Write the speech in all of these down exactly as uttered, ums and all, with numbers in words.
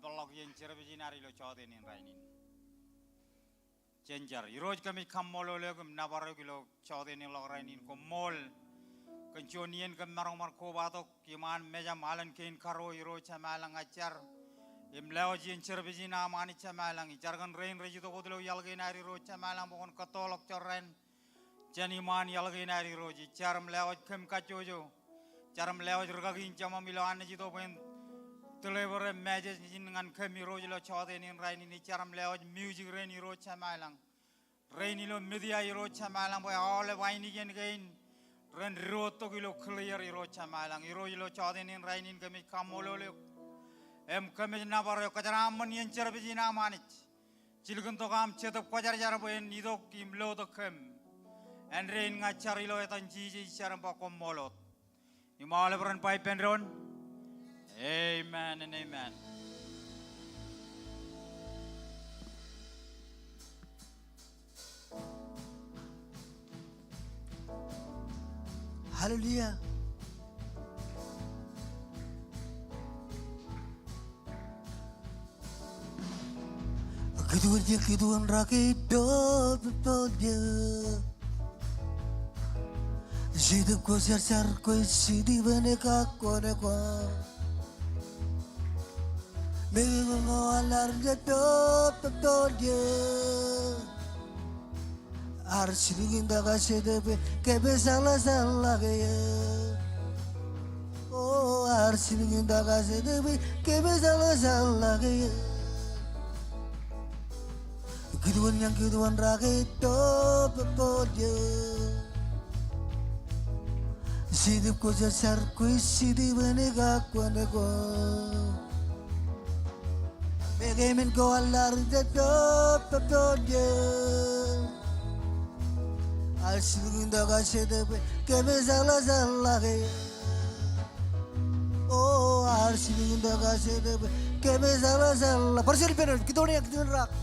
Peḷḷọk iien service in ad ilo jọteen in rainin. Jen jar. Irooj, kōmij kaṃṃoolol eok im nōbar eok ilo jọteen in ḷọk rainin. Koṃṃool kōn juon iien kōm maroñ bar kobatok iṃaan mejaṃ alen kein karuo, Irooj Jemām ilañ. Ña ij jar im lewōj iien service in aṃ Anij Jemām ilañ. Ij jar kōn rein rej itok wōt ilo iaḷ kein ad, Irooj Jemām ilañ, bwe kwōn kōttoḷọk jorrāān jān iṃaan iaḷ kein ad, Irooj. Ij jar im lewōj kōm kajjojo. Jar im lewōj rūkaki in Jemām ilo Anij ito bwe en deliver e message in ñan kōm, Irooj, ilo jọteen in rainin. Ij jar im lewōj music rein, Irooj Jemām ilañ. Rein ilo media, Irooj Jemām ilañ, bwe aolep ainikien kein ren diwōjtok ilo clear, Irooj Jemām ilañ. Irooj, ilo jọteen in rainin kōmij kaṃṃoolol eok im kōmij nōbar eok. Kōjeraaṃṃan iien service in aṃ Anij. Jilkintok aṃ Jetōb Kwōjarjar bwe en itok im lotok kōm. Āindein ña ij jar ilo etan Jisōs, ij jar im ba koṃṃool wōt. Im aolep ren ba ippān doon, amen and amen. Hallelujah. Kūtuon, kūtuon rake dope doje. Jetōb Kwōjarjar kwe sidi bene ka kone ko. Meñe ko aḷ ar dope doje. Ar silkintok Jetōb bwe kōmij jeḷā jeḷā ke. O, ar silkintok Jetōb bwe kōmij jeḷā jeḷā ke. Kūtuon ñan kūtuon rake dope doje. Jetōb Kwōjarjar kwe sidi bene ka kone ko. Meñe men ko aḷ ar dope doje. Ar silkintok Jetōb bwe kōmij jeḷā jeḷā ke. O, ar silkintok Jetōb bwe kōmij jeḷā jeḷā. Bar juon ippān doon, kūtuon ñan kūtuon rake.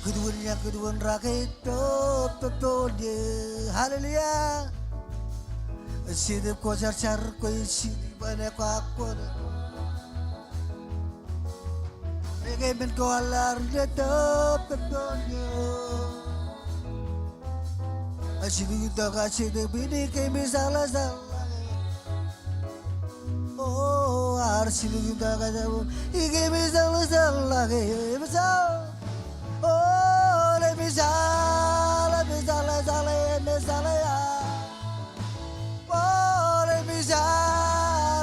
Kūtuon ñan kūtuon rake dope doje. Hallelujah. Jetōb Kwōjarjar kwe sidi bene ka kone. Meñe men ko aḷ ar dope doje. Ar silkintok Jetōb bwe kōmij jeḷā jeḷā. O, ar silkintok Jetōb bwe kōmij jeḷā jeḷā ke. Im jeḷā. O, lemij jeḷā, lemij jeḷā jeḷā, lemij jeḷā. O, lemij jeḷā,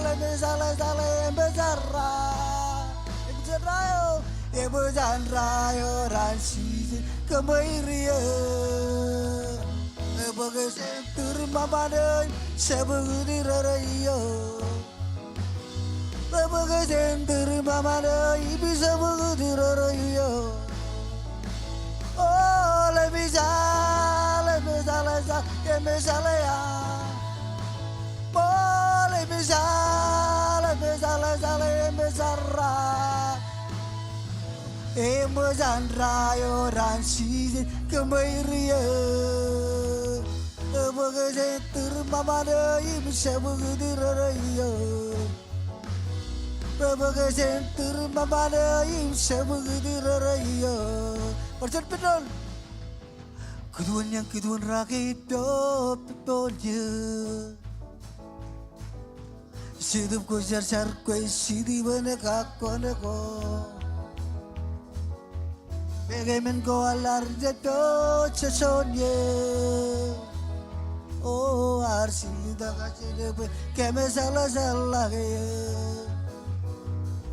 lemij jeḷā jeḷā, lemij jeḷā. Lemij jeḷā eo, lemij jeḷā eo, ran sijin kōmāer ie. Ebōk jen tūr ṃōṃaan eo, im jab kūtūrore eo. Ebōk jen tūr ṃōṃaan eo, im jab kūtūrore eo. O, lemij jeḷā, lemij jeḷā jeḷā, lemij jeḷā. O, lemij jeḷā, lemij jeḷā jeḷā, lemij jeḷā. Lemij jeḷā eo, ran sijin kōmāer ie. Ebōk jen tūr ṃōṃaan eo, im jab kūtūrore eo. Ebōk jen tūr ṃōṃaan eo, im jab kūtūrore eo. Bar juon ippān doon. Kūtuon ñan kūtuon rake dope doje. Jetōb Kwōjarjar kwe sidi bene ka kone ko. Meñe men ko aḷ ar dope doje. O, ar silkintok Jetōb bwe kōmij jeḷā jeḷā ke.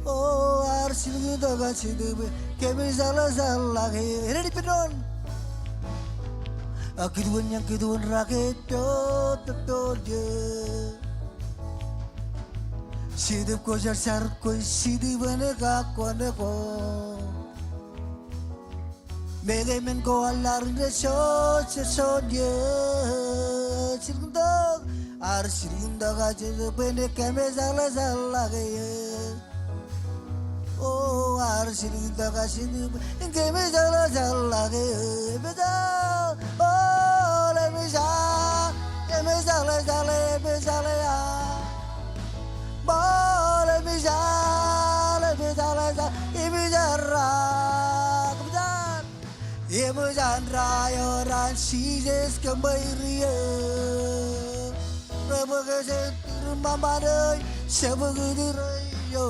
O, ar silkintok Jetōb bwe kōmij jeḷā jeḷā ke. Āindein ippān doon. A kūtuon ñan kūtuon rake dope doje. Jetōb Kwōjarjar kwe sidi bene ka kone ko. Meñe men ko aḷ ar dope doje. Jilkintok ar silkintok Jetōb bwe kōmij jeḷā jeḷā ke. O, ar silkintok Jetōb bwe kōmij jeḷā jeḷā ke. Lemij jeḷā, o, lemij jeḷā, lemij jeḷā jeḷā, lemij jeḷā. O, lemij jeḷā, lemij Eṃōj an ra, kōṃṃan. Eṃōj an ra eo an Jisōs kōṃṃan ri eo. Rebōk jān tūriṃ ṃōṃaan eo im jebōk tūriṃ ro eo.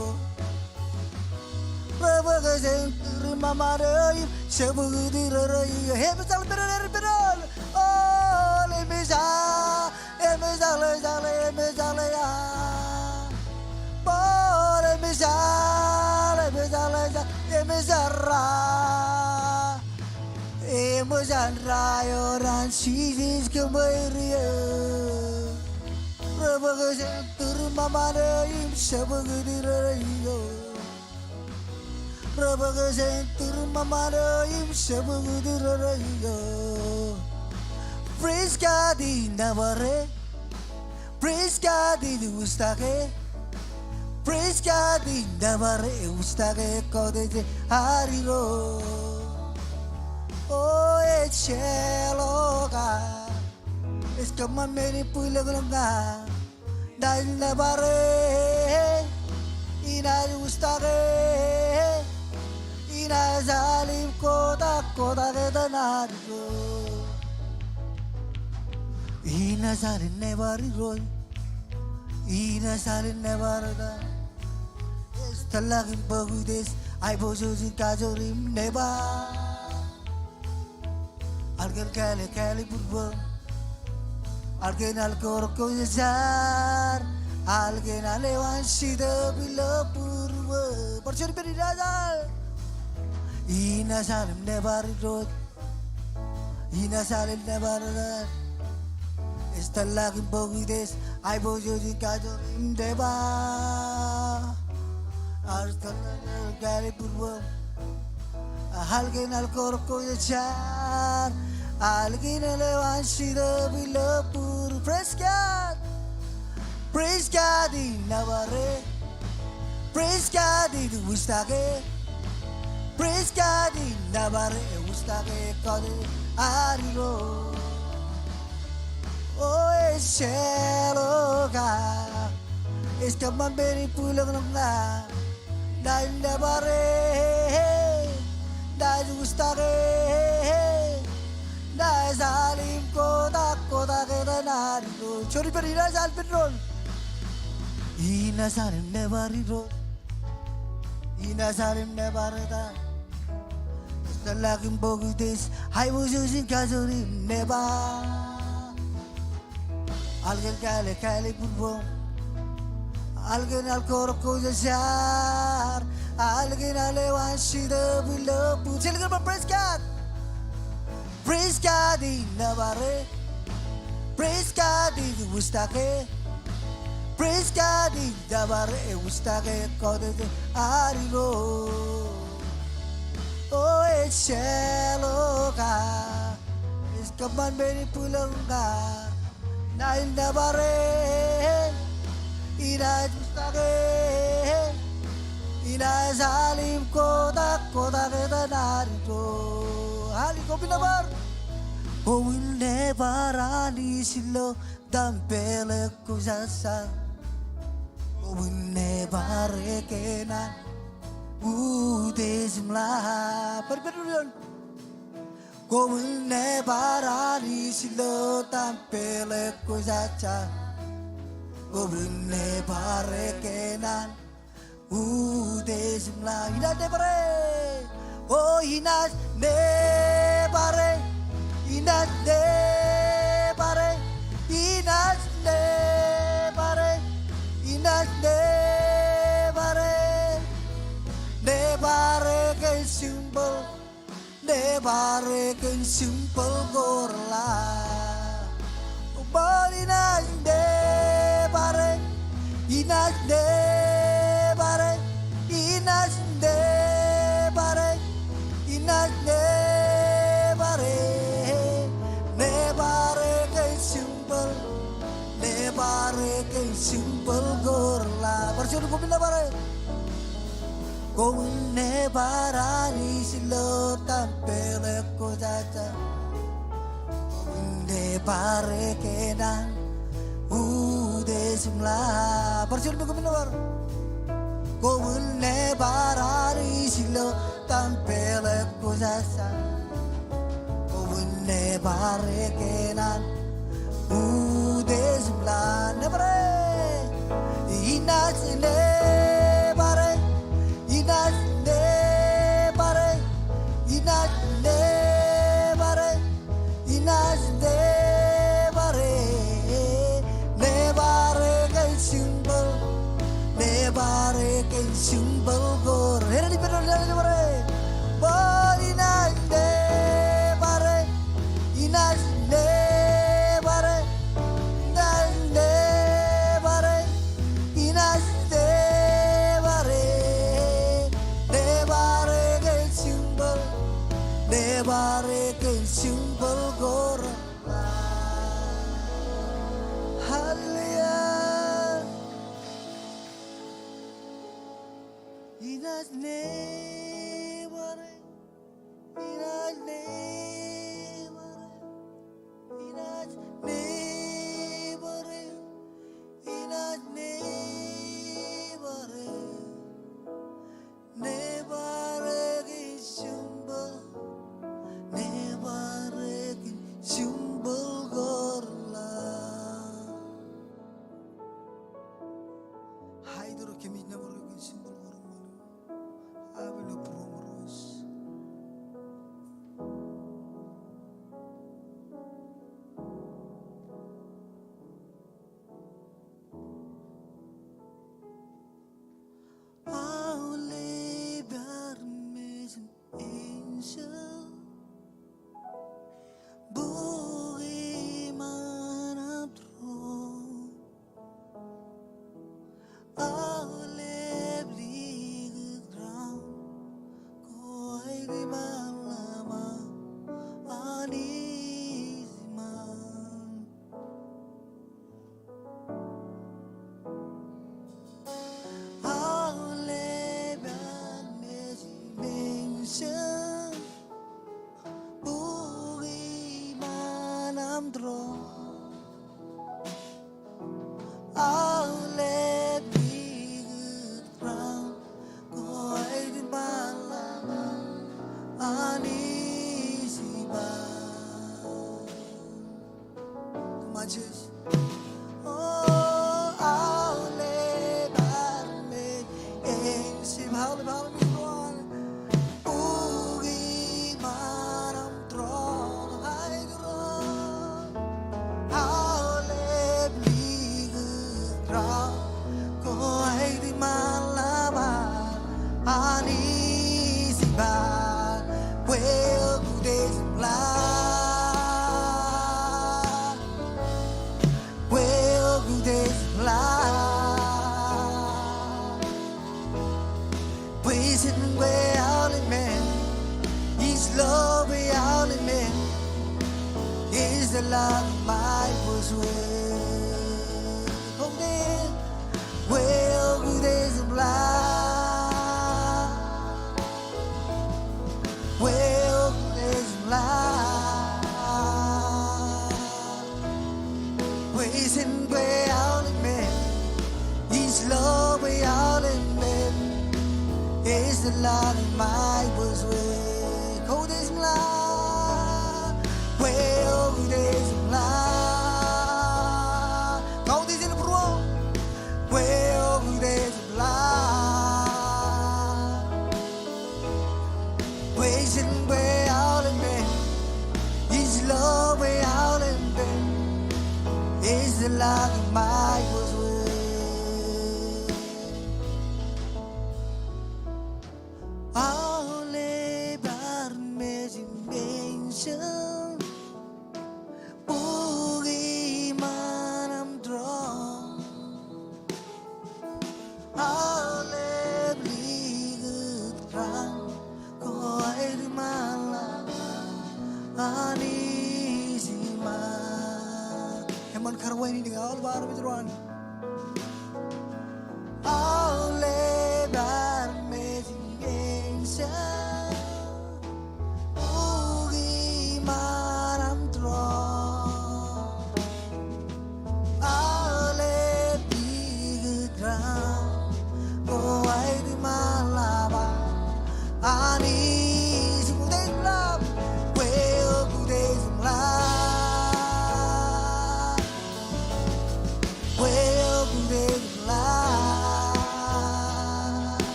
Rebōk jān tūriṃ ṃōṃaan eo im jebōk tūriṃ ro eo. Eṃōj an, eṃōj an, eṃōj an. O, eṃōj an. Eṃōj an, eṃōj an, eṃōj an, eṃōj an. Paul, eṃōj an, eṃōj an, eṃōj an, eṃōj an ra. Eṃōj an ra eo an Jisōs kōṃṃan ri eo. Rebōk jān tūriṃ ṃōṃaan eo im jebōk tūriṃ ro eo. Rebōk jān tūriṃ ṃōṃaan eo im jebōk tūriṃ ro eo. Praise God in nōbar e. Praise God in wūjtake. Praise God in nōbar e, wūjtake kōtij ad Irooj. O ejjeḷọk ad. Ej kōṃṃan men in bwilōñlōñ ña. Inaaj nōbar e, inaaj wūjtake, inaaj al im kotak, kotak etan ad Irooj. Inaaj al im nōbar Irooj. Inaaj al im nōbar etan. Ej tōllọk im bōk utiej, aiboojoj in kajoor im nōbar. Al kein kāāle, kāāle būruō. Al kein al korok ko jar. Al kein al ewanjitōb ilo būruō. Bar juon ippān, inaaj al. Inaaj al im nōbar Irooj. Inaaj al im nōbar etan. Ej tōllọk im bōk utiej, aiboojoj in kajoor im nōbar. Al tōllọk, kāāle būruō. Al kein al korok ko jar. Al kein al ewanjitōb ilo būruō. Praise God. Praise God in nōbar e. Praise God in wūjtake. Praise God in nōbar e, wūjtake kōtij ad Irooj. O ejjeḷọk ad. Ej kōṃṃan men in bwilōñlōñ ña. Inaaj nōbar e, inaaj wūjtake, inaaj al im kotak, kotak etan ad Irooj. Juon ippān, inaaj al ippān doon. Inaaj al im nōbar Irooj. Inaaj al im nōbar etan. Ej tōllọk im bōk utiej, aiboojoj in kajoor im nōbar. Al kein kāāle, kāāle būruō. Al kein al korok ko jar. Al kein al ewanjitōb ilo būruō. Jen kōṃṃan praise God. Praise God in nōbar e. Praise God in wūjtake. Praise God in nōbar e, wūjtake kōtij ad Irooj. O ejjeḷọk ad. Ej kōṃṃan men in bwilōñlōñ ña. Inaaj nōbar e, inaaj wūjtake, inaaj al im kotak, kotak etan ad Irooj. Al im koṃwin nōbar. Koṃwin nōbar Anij ilo tempeḷ ekujajja. Koṃwin nōbar e kōn an utiej im ḷap. Bar ippān doon. Koṃwin nōbar Anij ilo tempeḷ ekujajja. Koṃwin nōbar e kōn an utiej im ḷap. Inaaj nōbar e. O inaaj nōbar e. Inaaj nōbar e. Inaaj nōbar e. Inaaj nōbar e. Nōbar e kōn simple. Nōbar e kōn simple ko ḷap. Bōlen inaaj nōbar e, inaaj nōbar e, inaaj nōbar e, inaaj nōbar e. Nōbar e kōn simple. Nōbar e kōn simple ko ḷap. Bar juon, koṃwin nōbar e. Koṃwin nōbar Anij ilo tempeḷ ekujajja. Koṃwin nōbar e kōn an utiej im ḷap. Bar juon, koṃwin nōbar. Kwōn nebar Anij ilo tempel eo kwōj sasar. Kwōn nebar e kōṇaan utiej im laḷ. Nebar e. Inaaj nebar e. Inaaj nebar e. Inaaj nebar e. Inaaj nebar e, nebar e kōn symbol, nebar e kōn symbol ko. Enaaj ippān doon, enaaj nebar e. Bōlen inaaj nebar e, inaaj nebar e, inaaj nebar e. Inaaj nebar e, nebar e kōn symbol, nebar e kōn symbol ko. Hallelujah. Inaaj nebar e, inaaj nebar e. Inaaj nebar e, inaaj nebar e, nebar e kōn symbol, nebar e kōn symbol ko. Aet ro kōmij nebar e kōn symbol ko. Aolep būruōm ro. Aolep armej im enjeḷ, bukwi im ṃaan im tūroon. Aolep likūt raṇ, koaid im aḷap, Anij iṃaan. Aolep armej im enjeḷ, bukwi im ṃaan im tūroon. Aolep likūt raṇ, koaid im aḷap, Anij iṃaan. Come on, church. O aolep armej im enjeḷ, aolep, aolep likūt raṇ, bukwi im ṃaan im tūroon, aolep likūt raṇ, koaid im aḷap, Anij iṃaan. Bwe eok utiej im laḷ. Bwe eok utiej im laḷ. Bwe jen kwe aolep men, ij lo bwe aolep men ej tōl aṃ aikuj wōt. Koṃ ij kwe, bwe eok utiej im laḷ. Bwe eok utiej im laḷ. Bwe jen kwe aolep men, ij lo bwe aolep men ej tōl aṃ aikuj wōt. Koṃ utiej im laḷ. Bwe eok utiej im laḷ. Koṃ utiej im būruō. Bwe eok utiej im laḷ. Bwe jen kwe aolep men, ij lo bwe aolep men ej tōl aṃ aikuj wōt. Aolep armej im enjeḷ, bukwi im ṃaan im tūroon. Aolep likūt raṇ, koaid im aḷap, Anij iṃaan. Eṃṃan, kar wāween in aolep armej ro an. Aolep armej im enjeḷ, bukwi im ṃaan im tūroon. Aolep likūt raṇ, koaid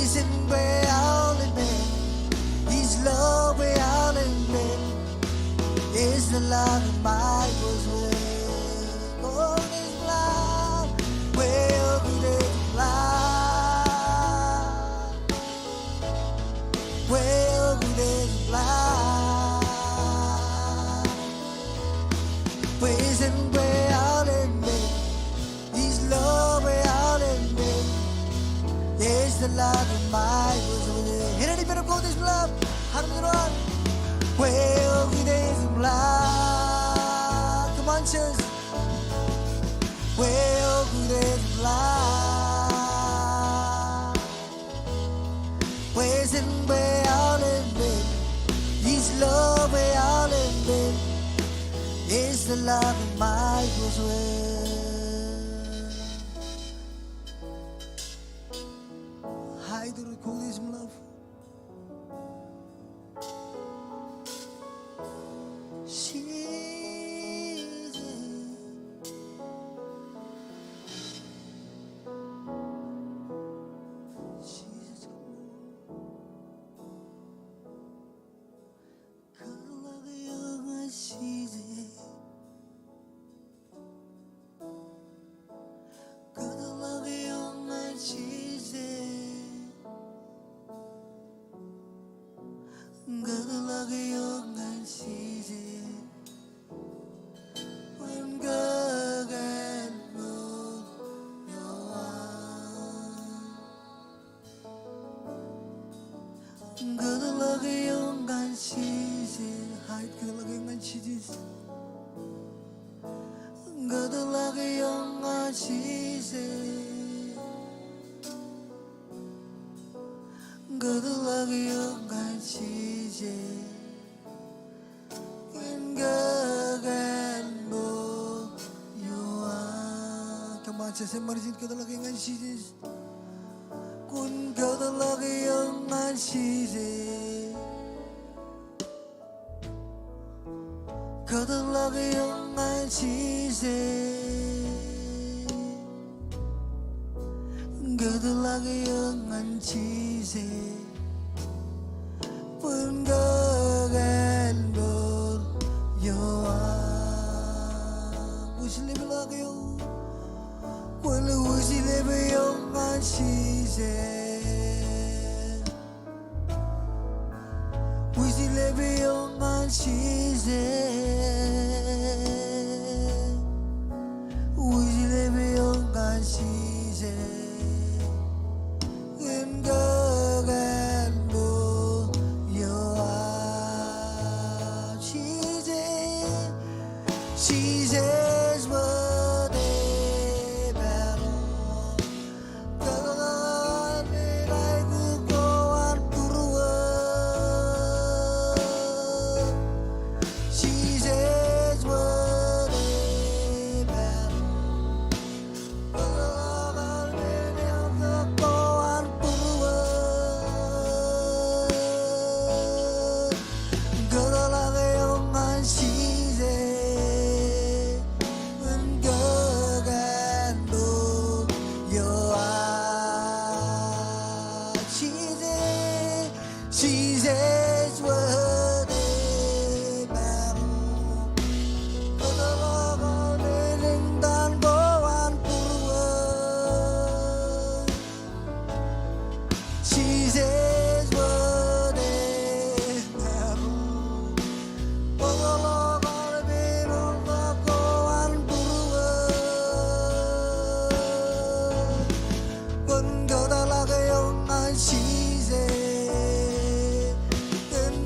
His love bwe aolep men. His love bwe aolep men. Ej tōl ḷọk in ṃae bōjwōj. Koṃṃool Ijipḷọk. Bwe eok utiej im ḷọk. Bwe eok utiej im ḷọk. Bwe jen bwe aolep men. His love bwe aolep men. Ej tōl ḷọk in ṃae bōjwōj. Eñin ippān koṃ, Ijipḷọk. Armej ro. Bwe eok utiej im ḷọk. Come on, church. Bwe eok utiej im ḷọk. Bwe jen bwe aolep men. His love bwe aolep men. Ej tōl ḷọk in ṃae bōjwōj. High to the coolest love. Jesus. Jesus. Kōtḷọk eok ñan Jisōs. Kōtḷọk eok ñan Jisōs. Kōtḷọk eok ñan Jisōs. Kwōn kōkāāl mour eo aṃ. Kōtḷọk eok ñan Jisōs. High, kōtḷọk eok ñan Jisōs. Kōtḷọk eok ñan Jisōs. Kōtḷọk eok ñan Jisōs. Kwōn kōkāāl mour eo aṃ. Come on, church, eṃṃan ijin kōtḷọk eok ñan Jisōs. Kwōn kōtḷọk eok ñan Jisōs. Kōtḷọk eok ñan Jisōs. Kōtḷọk eok ñan Jisōs. Kwōn kōkāāl mour eo aṃ. Wūjlepḷọk eok. Kwōn wūjlep eok ñan Jisōs. Wūjlep eok ñan Jisōs. Wūjlep eok ñan Jisōs. Kwōn kōkāāl mour eo aṃ. Jisōs, Jisōs wōt eparoñ. Kōtḷọk aolep men aikuj ko an būruō. Jisōs wōt eparoñ. Kōtḷọk aolep men aikuj ko an būruō. Kōtḷọk eok ñan Jisōs. Kwōn kōkāāl mour eo aṃ. Jisōs, Jisōs wōt eparoñ. Kōtḷọk aolep men eñtaan ko an būruō. Jisōs wōt eparoñ. Kōtḷọk aolep men eñtaan ko an būruō. Kwōn kōtḷọk eok ñan Jisōs. Kwōn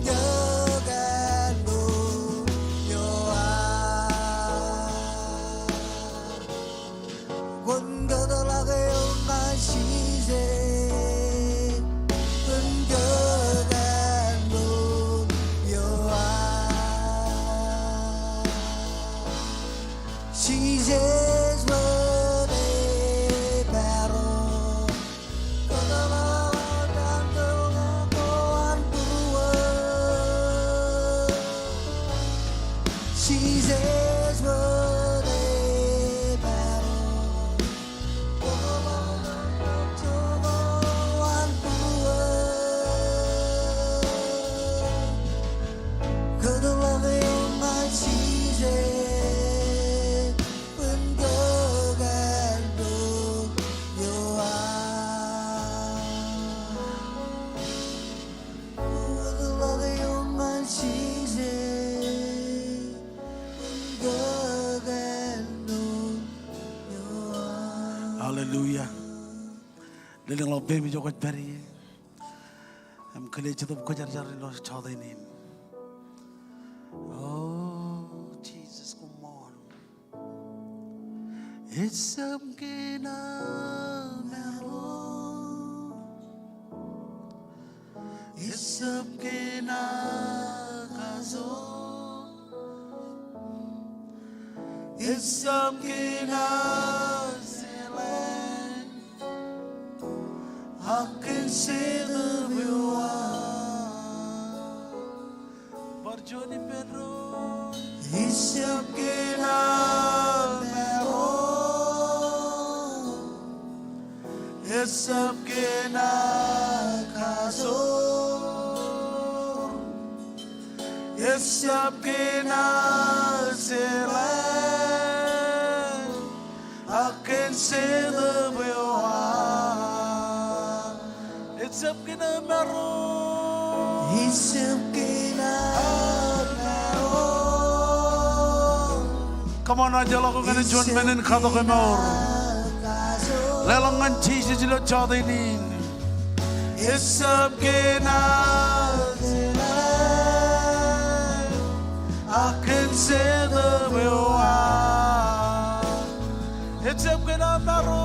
Hallelujah. Lelōñḷọk peiṃ ijo kwōj pād ie im kile Jetōb Kwōjarjar ilo jọteen in. Oh, Jesus, come on. Ejab kōn aō maro. Ejab kōn aō kajoor. Ejab kōn aō jeḷā. Ak kōn Jetōb eo aō. Bar juon ippān doon. Ejab kōn aō maro. Ejab kōn aō kajoor. Ejab kōn aō jeḷā. Ak kōn Jetōb eo aō. Ejab kōn aō maro. Ejab kōn aō maro. Come on, ajḷọk ñan juon men in katok emour. Leḷọk ñan Jisōs ilo jọteen in. Ejab kōn aō jeḷā. Ak kōn Jetōb eo aō. Ejab kōn aō maro.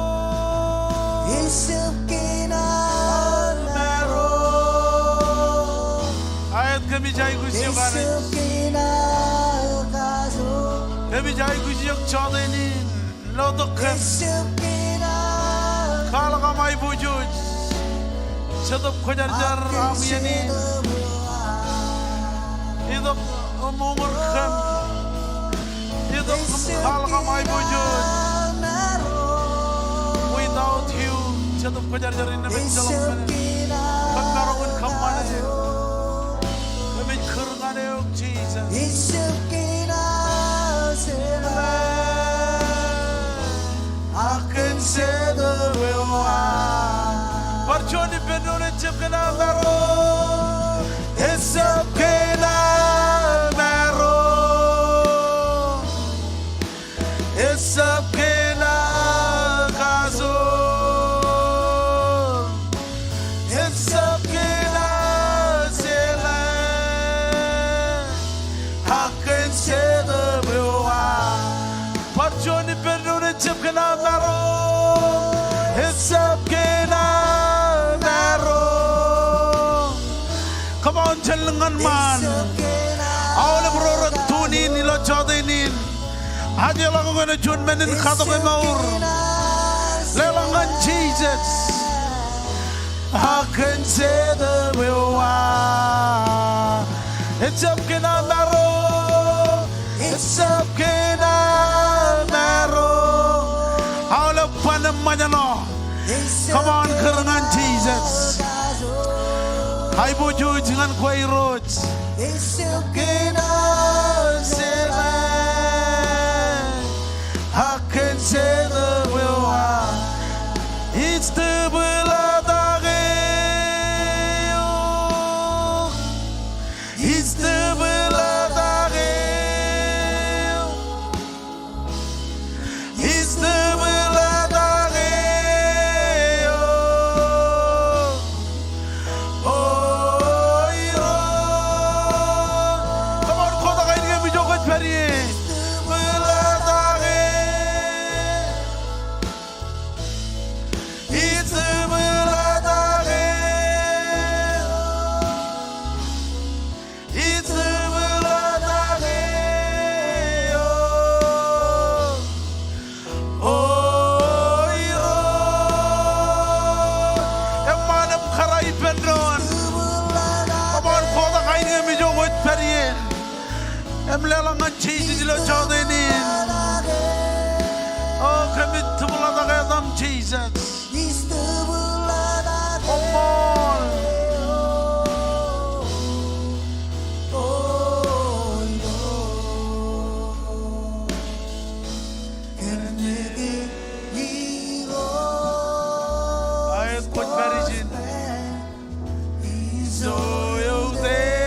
Ejab kōn aō maro. Aet, kōmij aikuj eok Anij. Ejab kōn aō kajoor. Kōmij aikuj eok jọteen in. Lotok kōm. Ejab kōn aō. Kwaḷọk aṃ aiboojoj. Jetōb Kwōjarjar aṃ iien in. Itok im uñūr kōm. Itok im kwaḷọk aṃ aiboojoj. Without you, Jetōb Kwōjarjar in, eṃōj jeḷā men in. Kōm maroñ in kōṃṃane. Kōmij kūr ñan eok, Jisōs. Ak kōn Jetōb eo aō. Bar juon ippān doon, ejab kōn aō maro. Ejab kōn aō maro. Ejab kōn aō kajoor. Ejab kōn aō jeḷā. Ak kōn Jetōb eo aō. Bar juon ippān doon, ejab kōn aō maro. Ejab kōn aō maro. Come on, jen lōñ ñan ṃaan. Aolep ro rej tune in ilo jọteen in. Ajḷọk eok ñan juon men in katok emour. Leḷọk ñan Jisōs. Ak kōn Jetōb eo aō. Ejab kōn aō maro. Ejab kōn aō maro. Aolep ban im ṃōjṇọ. Come on, kūr ñan Jisōs. Aiboojoj ñan kwe Irooj. Ejab kōn aō jeḷā. Ak kōn Jetōb eo aō. Ij tōprak eok. Ij tōprak eok. Ij tōprak eok. O Irooj. Come on, kotak ainikien im ijo kwōj pād ie. Ij tōprak eok. Ij tōprak eok. Ij tōprak eok. O Irooj. Eṃṃan im kōrā ippān doon. Eṃṃan, kotak ainikien im ijo kwōj pād ie. Im leḷọk ñan Jisōs ilo jọteen in. O, kōmij tōprak eok etaṃ, Jisōs. Eṃṃan. Aet, kwōj pād ijin. Ijo eutiej.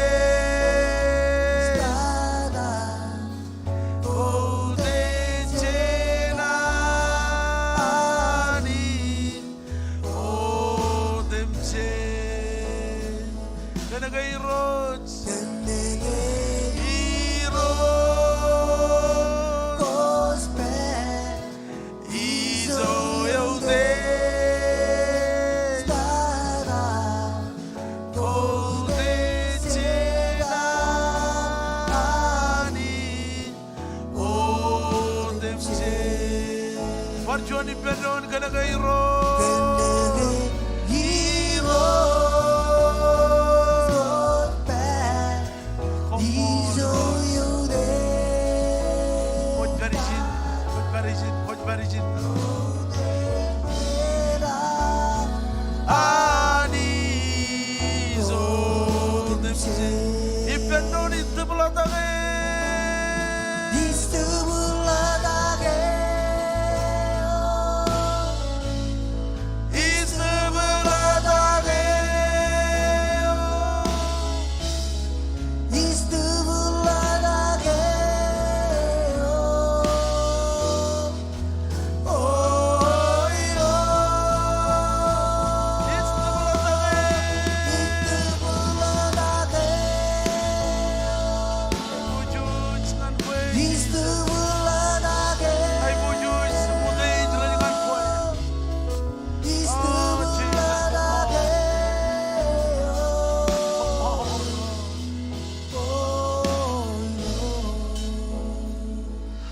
Eutiej jān Anij. Kōnke Irooj. Kōnke Irooj. Irooj. Ijo eutiej. Eutiej. Otemjej. Bar juon ippān doon, kōnke Irooj. Kōnke Irooj. Come on. Kwōj pād ijin, kwōj pād ijin, kwōj pād ijin. Anij otemjej. Ippān doon, itōpḷaake. Itōpḷaake. Itōpḷaake. Itōpḷaake.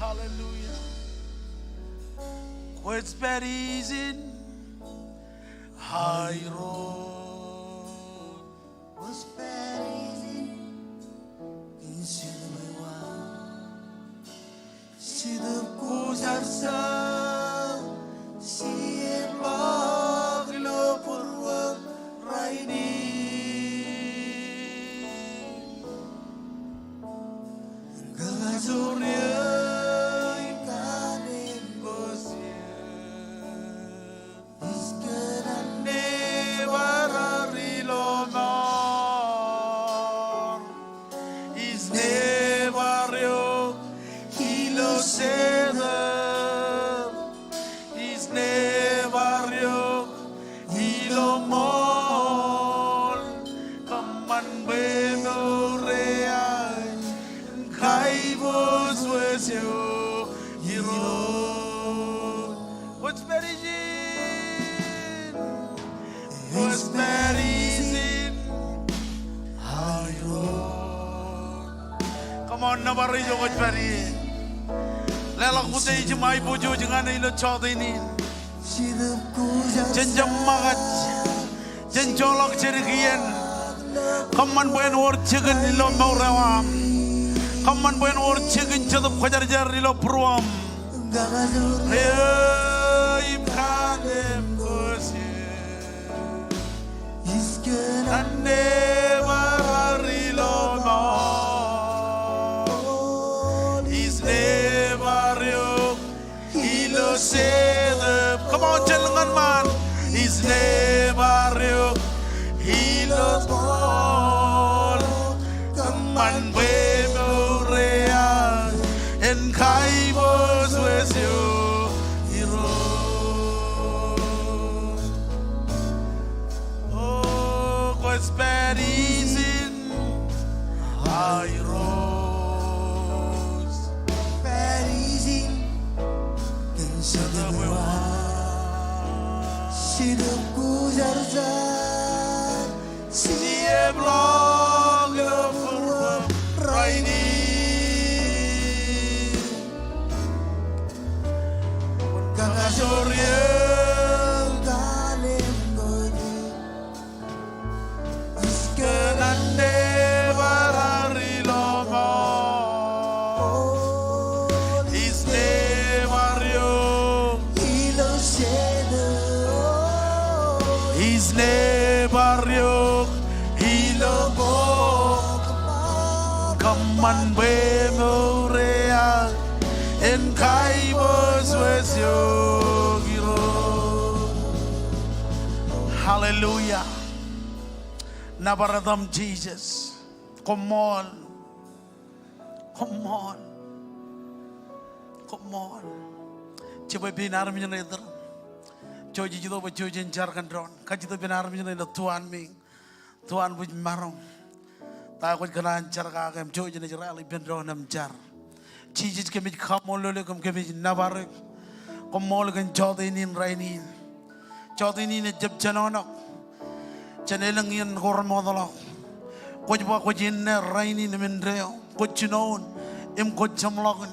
Hallelujah. Kwōj pād ijin, Irooj. Kwōj pād ijin, kōn Jetōb eo aṃ. Jetōb Kwōjarjar, Jetōb ḷọk ilo būruōṃ rainin. Kakajoor eō im kanniōṃ kōj eō. Ij kōṇaan nebar ilo mour. Ij nebar eok ilo Jetōb. Ij nebar eok ilo ṃool. Kōṃṃan bwe mour eo aō en kaibōjwōj eok Irooj. Kwōj pād ijin. Kwōj pād ijin. Irooj. Come on, nōbar ijo kwōj pād ie. Leḷọk utiej im aiboojoj ñan e ilo jota in. Jen jab ṃōkaj. Jen joḷọk jidik iien. Kōṃṃan bwe en wōr jikin ilo mour eo aṃ. Kōṃṃan bwe en wōr jikin Jetōb Kwōjarjar ilo būruōṃ. Eō im kanniōṃ kōj eō. Ij kōṇaan nebar ilo mour. Ij nebar eok ilo Jetōb. Come on, jen lōñ ñan ṃaan. Ij nebar eok ilo ṃool. Kōṃṃan bwe mour eo aō en kaibōjwōj eok Irooj. O, kwōj pād ijin, Irooj. Pād ijin kōn Jetōb eo aṃ. Jetōb Kwōjarjar, Jetōb ḷọk ilo būruōṃ rainin. Kakajoor eō im kanniōṃ kōj eō. Ij kōṇaan nebar ilo mour. Ij nebar eok ilo Jetōb. Ij nebar eok ilo mour. Kōṃṃan bwe mour eo aō en kaibōjwōj eok Irooj. Hallelujah. Nōbar etaṃ Jisōs. Koṃṃool. Koṃṃool. Koṃṃool. Jibwe pein armej ṇe iturūṃ. Jouj ej itok bwe jouj jen jar kōn doon. Kajjitōk pein armej ṇe ilo tuanmiiñ. Ituanbwijmaroñ. Ta kwōj kōṇaan jar kake im jouj jen ej rally ippān doon im jar. Jisōs, kōmij kaṃṃoolol eok im kōmij nōbar eok. Koṃṃool kōn jọteen in rainin. Jọteen in ejjab jenoṇak. Jān elōñ iien ko remootḷọk. Kwōj ba kwōj inne, rainin im indeeo. Kwōj jinoin im kwōj jeṃḷọkin.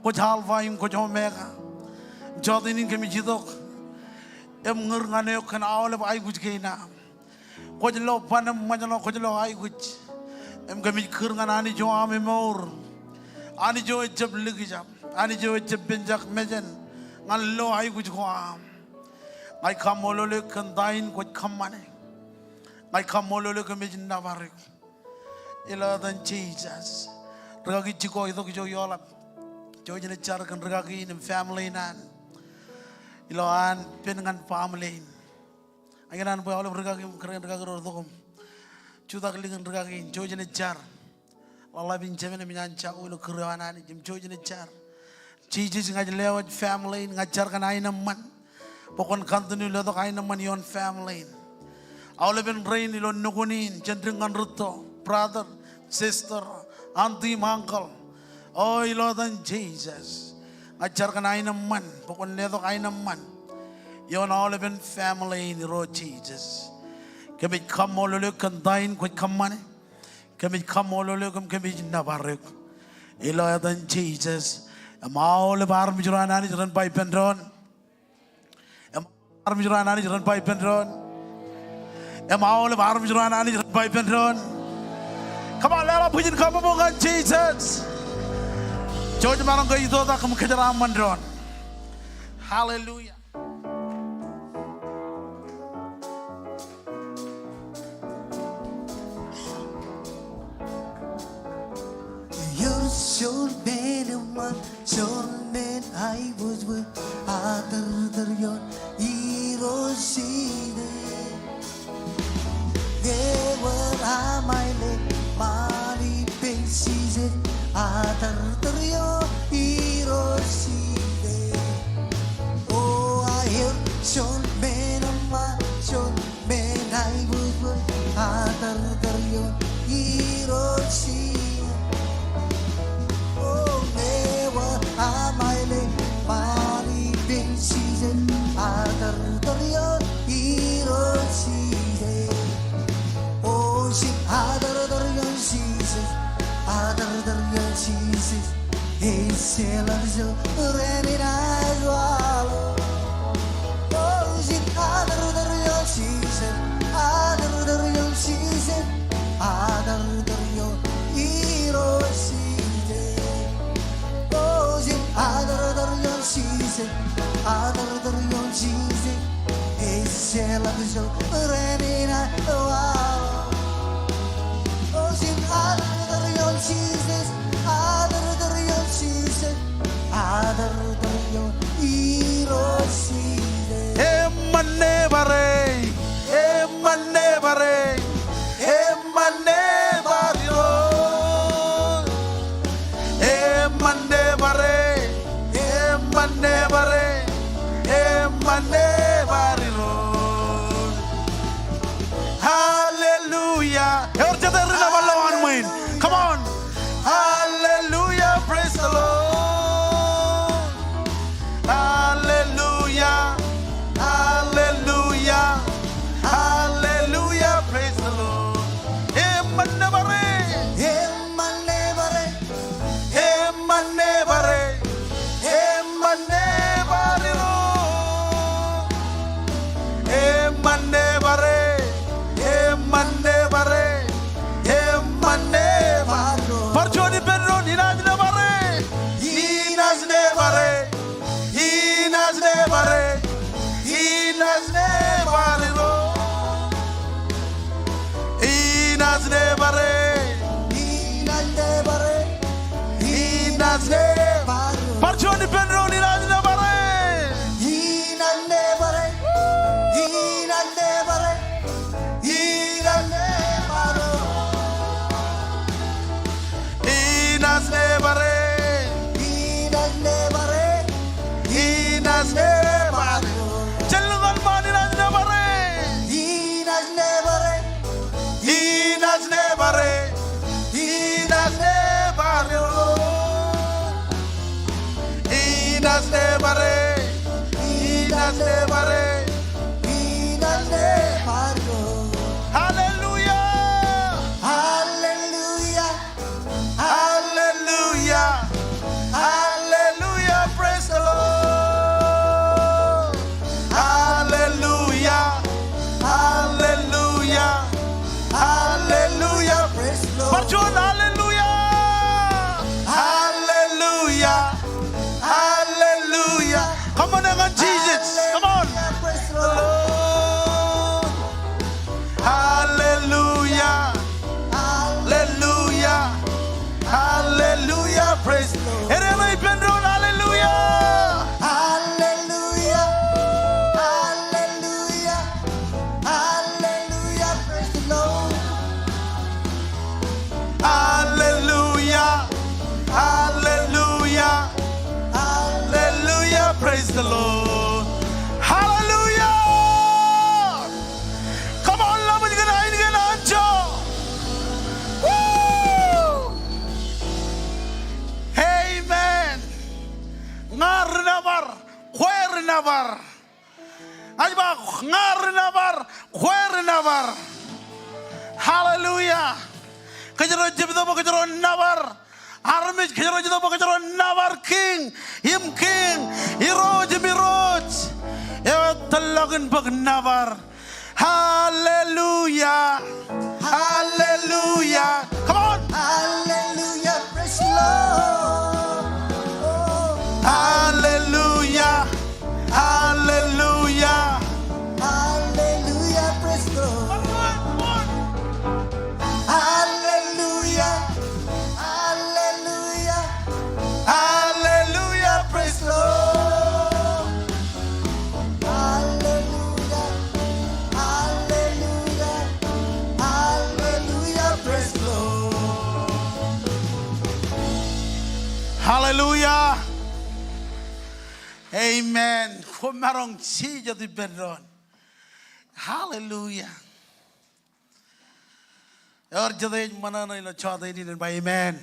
Kwōj Alpha im kwōj Omega. Jọteen in kōmij itok im ñūr ñan eok kōn aolep aikuj kein aṃ. Kwōj lo ban im ṃōjṇọ, kwōj lo aikuj. Im kōmij kūr ñan Anij eo aṃ emour. Anij eo ejjab likjab. Anij eo ejjab penjak mejān ñan lo aikuj ko aṃ. Ña ij kaṃṃoolol eok kōn ta in kwōj kōṃṃane. Ña ij kaṃṃoolol eok im ij nōbar eok. Ilo etan Jisōs. Rikaki Jiko, itok ijo ioḷap. Jouj jen jar kōn rikaki in im family in an. Ilo an pen ñan baaṃle in. Ikōṇaan bwe aolep rikaki im kōrā in rikaki ro tok im jutak likin rikaki in, jouj jen jar. Ḷōḷḷap in jemān im ij an jako ilo kūr eo an Anij im jouj jen jar. Jisōs, ña ij lewōj family in, ña ij jar kōn aenōṃṃan bwe kwōn continue letok aenōṃṃan ioon family in. Aolepen rein ilo nukun in, jān dik ñan rūtto, brother, sister, auntie im uncle. O, ilo etan Jisōs. Ña ij jar kōn aenōṃṃan bwe kwōn letok aenōṃṃan ioon aolepen family in, Irooj Jisōs. Kōmij kaṃṃoolol eok kōn ta in kwōj kōṃṃane. Kōmij kaṃṃoolol eok im kōmij nōbar eok. Ilo etan Jisōs. Im aolep armej ro an Anij ren ba ippān doon. Im armej ro an Anij ren ba ippān doon. Im aolep armej ro an Anij ren ba ippān doon. Come on, leḷọk bwijin kabbokbok ñan Jisōs. Jouj maroñ ke itoitak im kōjeraaṃṃan doon. Hallelujah. Ewōr juon men eṃṃan, juon men aiboojoj, aderderdioñ Irooj Jisōs. Ewōr amaile ṃaan ippān Jisōs, aderderdioñ Irooj Jisōs. O, ewōr juon men eṃṃan, juon men aiboojoj, aderderdioñ Irooj Jisōs. O, ewōr amaile ṃaan ippān Jisōs, aderderdioñ Irooj Jisōs. O, jen aderderdioñ Jisōs, aderderdioñ Jisōs. Ej jeḷā ḷọk juon rein ej waḷọk. O, jen aderderdioñ Jisōs, aderderdioñ Jisōs, aderderdioñ Irooj Jisōs. O, jen aderderdioñ Jisōs, aderderdioñ Jisōs. Ej jeḷā ḷọk juon rein ej waḷọk. O, jen aderderdioñ Jisōs, aderderdioñ Jisōs, aderderdioñ Hallelujah. Hallelujah. Hallelujah. Hallelujah. Praise the Lord. Hallelujah. Hallelujah. Hallelujah. Praise the Lord. Bar juon hallelujah. Hallelujah. Hallelujah. Come on, ñan Jesus. Come on. Hallelujah. Praise the Lord. Hallelujah. Hallelujah. Hallelujah. Praise the Lord. Edeñō ippān doon hallelujah. Hallelujah. Hallelujah. Hallelujah. Praise the Lord. Hallelujah. Hallelujah. Hallelujah. Praise the Lord. Hallelujah. Come on, ḷōmṇak kōn ainikiōṃ anjọ. Woo! Amen. Ña ri nōbar, kwe ri nōbar. Ña ij ba ña ri nōbar, kwe ri nōbar. Hallelujah. Kōjro jab itok bwe kōjro nōbar armej, kōjro jab itok bwe kōjro nōbar Kiiñ im kiiñ, Irooj im irooj. Eo tōllọk in bōk nōbar. Hallelujah. Hallelujah. Come on. Hallelujah. Praise the Lord. Oh. Hallelujah. Hallelujah. Hallelujah. Praise the Lord. Hallelujah. Hallelujah. Hallelujah. Praise the Lord. Hallelujah. Hallelujah. Hallelujah. Praise the Lord. Hallelujah. Amen. Koṃ maroñ jijet ippān doon. Hallelujah. Ewōr jete ej ṃōṇōṇō ilo jota in, en ba amen.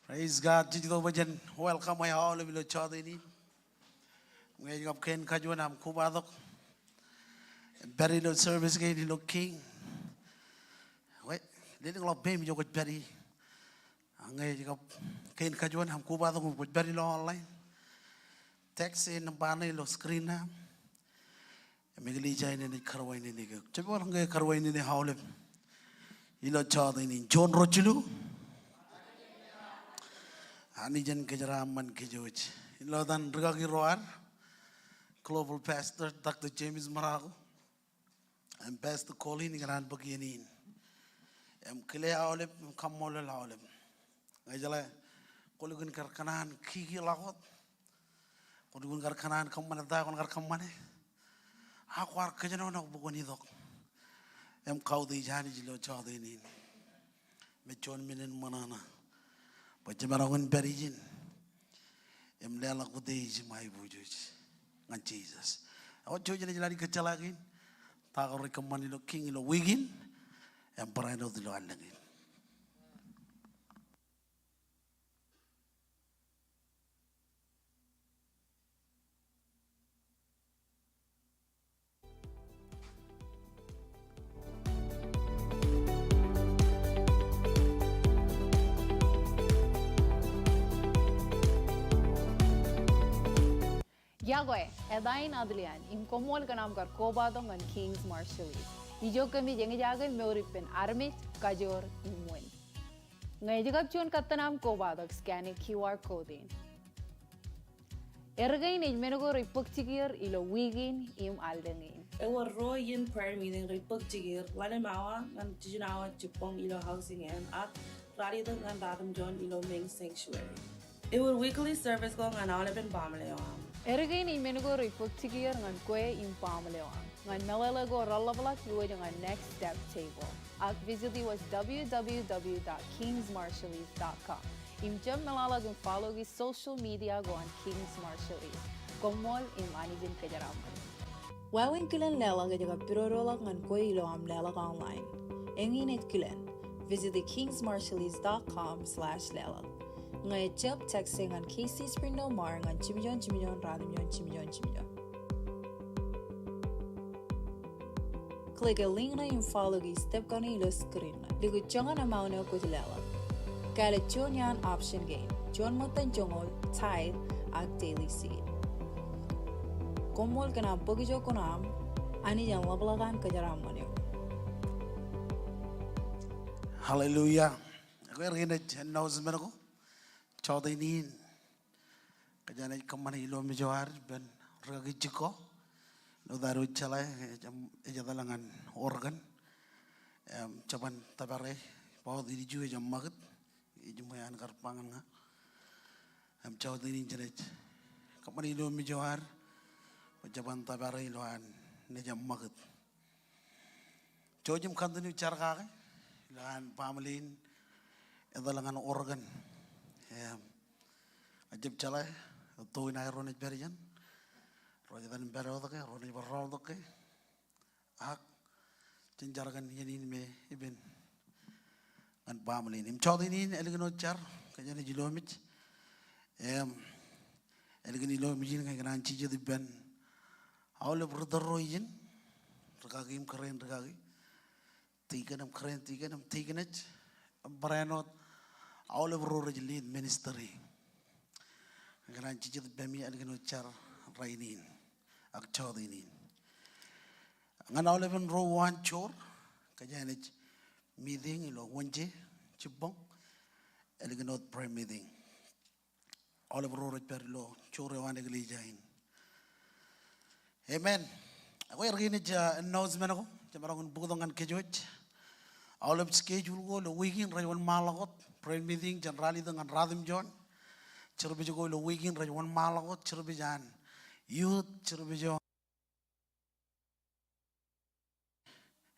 Praise God. Jej itok bwe jen welcome e aolep ilo jota in. Ñe ej kab kein kajuon aṃ kobatok im pād ilo service kein ilo Kiiñ, wōt, lelōñḷọk peiṃ ijo kwōj pād ie. Ak ñe ej kab kein kajuon aṃ kobatok im kwōj pād ilo online, text e nōṃba ṇe ilo screen eo aṃ. Im eklejia in enaaj karuwainene eok. Jab bar ñe karuwainene aolep ilo jota in. Juon, ruo, jilu. Anij en kōjeraaṃṃan kōj wōj. Ilo etan rikaki ro ad, Global Pastor Doctor James Maraku im Pastor Colleen, ikōṇaan bōk iien in im kile aolep im kaṃṃoolol aolep. Ñe jeḷā, kwō lukkuun kar kōṇaan kiki ḷọk wōt. Kwō lukkuun kar kōṇaan kōṃṃane ta kwōn kar kōṃṃane. Ak kwaar kōjenolọk bwe kwōn itok im kautiej Anij ilo jota in. Im ej juon men in ṃōṇōṇō bwe jemaroñ in pād ijin im leḷọk utiej im aiboojoj ñan Jisōs. Ewōr jouj im ij lale kōjjeḷā kein ta ko rej kōṃṃan ilo Kiiñ ilo wiik in im barāinwōt ilo allōñ in. Iọkwe, eta in Adrian, im koṃṃool kōn aṃ kar kobatok ñan King's Marshallese. Ijo kōmij eñjake mour ippān armej, kajoor, im wiin. Ñe ej kab juon kōttan aṃ kobatok, scan e Q R code in. Erkein ej men ko rej bōk jikier ilo wiik in im allōñ in. Ewōr ruo iien prayer meeting rej bōk jikier, ḷalem awa ñan jiljino awa jibboñ ilo housing eo aṃ, ak ralitōk ñan ratimjuon ilo main sanctuary. Ewōr weekly service ko ñan aolepen baaṃle eo aṃ. Erkein ej men ko rej bōk jikier ñan kwe im baaṃle eo aṃ. Ñan meḷeḷe ko reḷapḷọk, iwōj ñan Next Step table. Ak visit e wōj W W W dot kings marshallese dot com. Im jab meḷeḷe im follow e social media ko an King's Marshallese. Koṃṃool im Anij en kōjeraaṃṃan. Wāween kilen leḷọk ej kab pidodoḷọk ñan kwe ilo aṃ leḷọk online. Eñin ej kilen. Visit the kings marshallese dot com slash leḷọk. Ñe ejjab, text e ñan K C Spring Del Mar ñan jimjuon jimjuon ratimjuon jimjuon jimjuon. Click e link ṇe im follow e step kaṇe ilo screen ṇe. Likūt joñan amount eo kwōj leḷọk. Kāālōt juon iaan option kein. Juon ṃōttan joñoul, tithe, ak daily seed. Koṃṃool kōn aṃ bōk ijo kuṇaaṃ, Anij en ḷapḷọk an kōjeraaṃṃan eok. Hallelujah. Ekwe, ear kein ej announcement ko. Jọteen in kōjeañ naaj kōṃṃane ilo mejād ippān rikaki jikko. Ilo ad wōj jeḷā, ej, ej etal ñan Oregon. Im, jeban tōpare, ba wōt ilju ej ṃakūt. Ej ṃōj an kar ba ñan ña. Im, jọteen in jenaaj kōṃṃane ilo mejād, bwe jeban tōpare ilo an naaj ṃakūt. Jouj im continue jar kake ilo an baaṃle in etal ñan Oregon. Im, ejjab jeḷā, etto in aer ro naaj pād jān, ro ej etal im pād wōt ke, ro naaj bar rọọltok ke. Ak jen jar kōn iien in me ippān ñan baaṃle in. Im jọteen in ālikin wōt jar, kōjeañ naaj ilomej. Im, ālikin ilomej in ñe ikōṇaan jijet ippān aolep ri tōl ro ijin, rikaki im kōrā in rikaki, tikōn im kōrā in tikōn im tikōnej, im barāinwōt aolep ro rej lead ministry. Ñe ikōṇaan jijet ippāmi ālikin wōt jar rainin ak jọteen in. Ñan aolepen ro uwaan joor, kōjeañ naaj meeting ilo Wōnje jibboñ, ālikin wōt prayer meeting. Aolep ro rej pād ilo joor eo an eklejia in. Amen. Ekwe, ear kein ej, ah, announcement ko, jemaroñ in bōktok ñan kōj wōj. Aolep schedule ko ilo wiik in rej wōnṃaanḷọk wōt, prayer meeting jān ralitōk ñan ratimjuon. Service ko ilo wiik in rej wōnṃaanḷọk wōt, service an youth, service eo